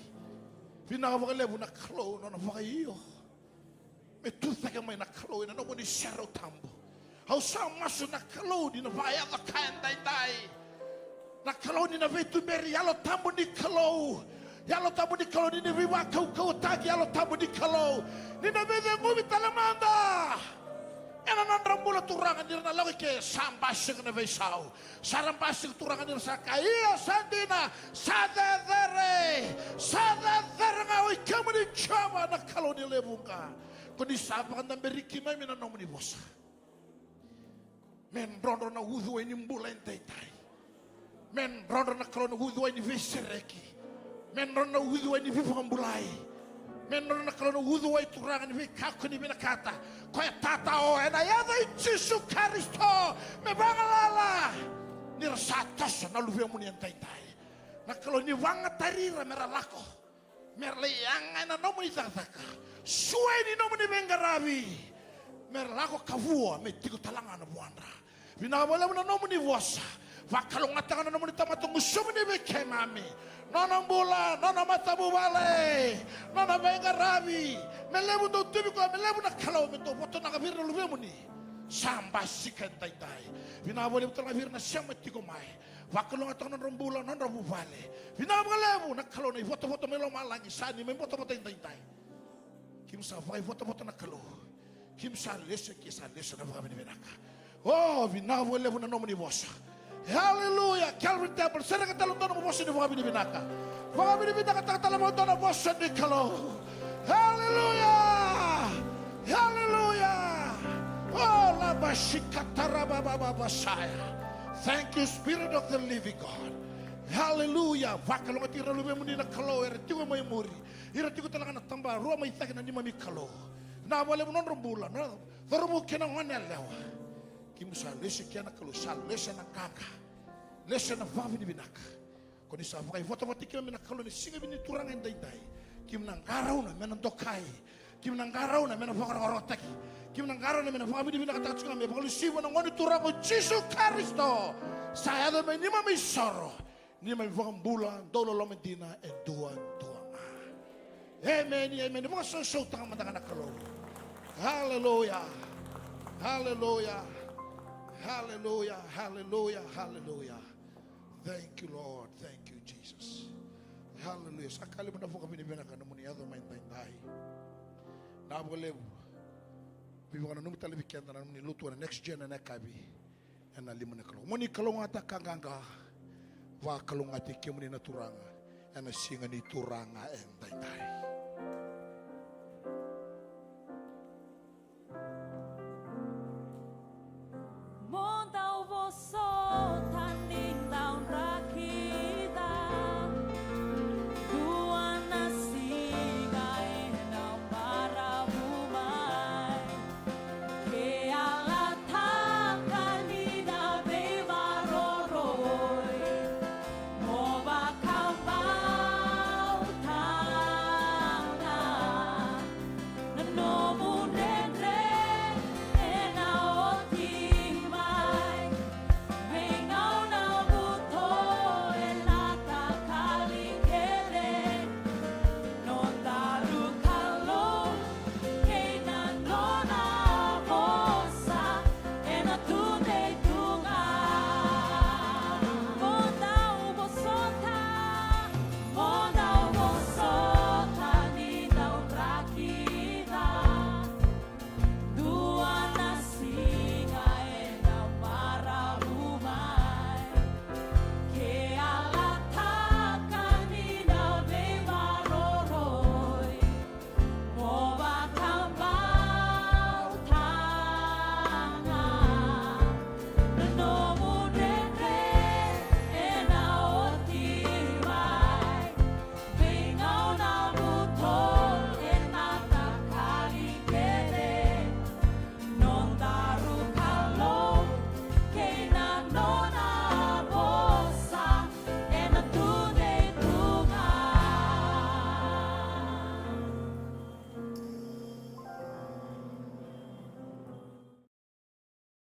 Vinaka vakalevu na Kalou, nona vakaio. Me tucake mai na Kalou ena nomuni serau tabu. Au sa masu na Kalou ni na vakayaco ka edaidai. Na Kalou ni na veituberi Yalo Tabu ni Kalou. Yalo Tabu ni Kalou ni na veivakaukauwataki Yalo Tabu ni Kalou. Ni na veiceguvi tale mada. Ena nodra bula Turaga ni ra na lako i ke sa basika na veisau. Sa ra basika Turaga ni ra sa kaya, ia sa dina, sa cecere, sa cecere ga oi kemuni Jiova na Kalou ni lewe vuqa. Ko ni sa vakadaberi keimami na nomuni vosa. Me drodro na uciwai ni bula edaidai. Me drodro na Kalou na uciwai ni veisereki. Me drodro na uciwai ni veivakabulai. Me drodro na Kalou na uciwai Turaga ni veika ko ni vinakata. Ko e tatao ena yaca i Jisu Karisito. Me vagalala ni ra sa toso na luvemuni edaidai. Na Kalou ni vagatari ira me ra lako. Me ra lai yaga ena nomuni cakacaka. Suai ni nomuni veiqaravi. Me ra lako ka vua me tiko tale ga na vuadra. Vinaka vakalevu na nomuni vosa. Vakalougatataka na nomuni tamata gusumuni vei keimami. Nona bula, nona matavuvale, nona veiqaravi. Me levu dou tuvi koya, me levu na Kalou, me dou votonaka vei ira na luvemuni. Sa basika edaidai. Vinaka vakalevu tale ga vei ira na sema tiko mai. Vakalougatataka nodra bula, nodra vuvale. Vinaka vakalevu na Kalou na ivotavota mai lomalagi, sa ni mai votavota edaidai. Keimami sa vakaivotavota na Kalou. Keimami sa lesu, ke sa lesu na vakavinavinaka. O, vinaka vakalevu na nomuni vosa. Haleluya. Calvary Temple, sereka tale dua na vosa ni vakavinavinaka. Vakavinavinakataka tale dua na vosa ni Kalou. Haleluya. Haleluya. O, labashikatarabababasaya. Thank you, Spirit of the living God. Haleluya. Vakalougatataki ira na luvemuni na Kalou, era tiko mai muri. Ira tiko tale ga na tabarua mai cake na neimami Kalou. Na vakalevu nodra bula, na cauravou kei na goneyalewa. Keimami sa lesu kina na Kalou, sa lesu na qaqa. Lesu na vakavinavinaka. Ko ni sa vakaivotavota keimami na Kalou ni siga vini Turaga edaidai. Keimami na qarauna me na dokai. Keimami na qarauna me na vakarokorokotaki. Keimami na qarauna me na vakavinavinakataka tiko ga me vakalesui vua na Gone Turaga o Jisu Karisito. Sa yaco mai neimami isoro. Neimami vakabula, dau loloma dina e duadua ga. Emeni, emeni. Vakasausautaka mada ga na Kalou. Haleluya. Haleluya. Haleluya. Haleluya. Haleluya. Thank you, Lord. Thank you, Jesus. Haleluya. Sa ka levu na vakavinavinaka nomuni yaco mai edaidai. Na vakalevu. Veivakananumi tale vei keda na nomuni lotu ena next gen ena yakavi. Ena lima ni Kalou. Mo ni kalougata ka qaqa. Vakalougatataki kemuni na Turaga. Ena siga ni Turaga edaidai.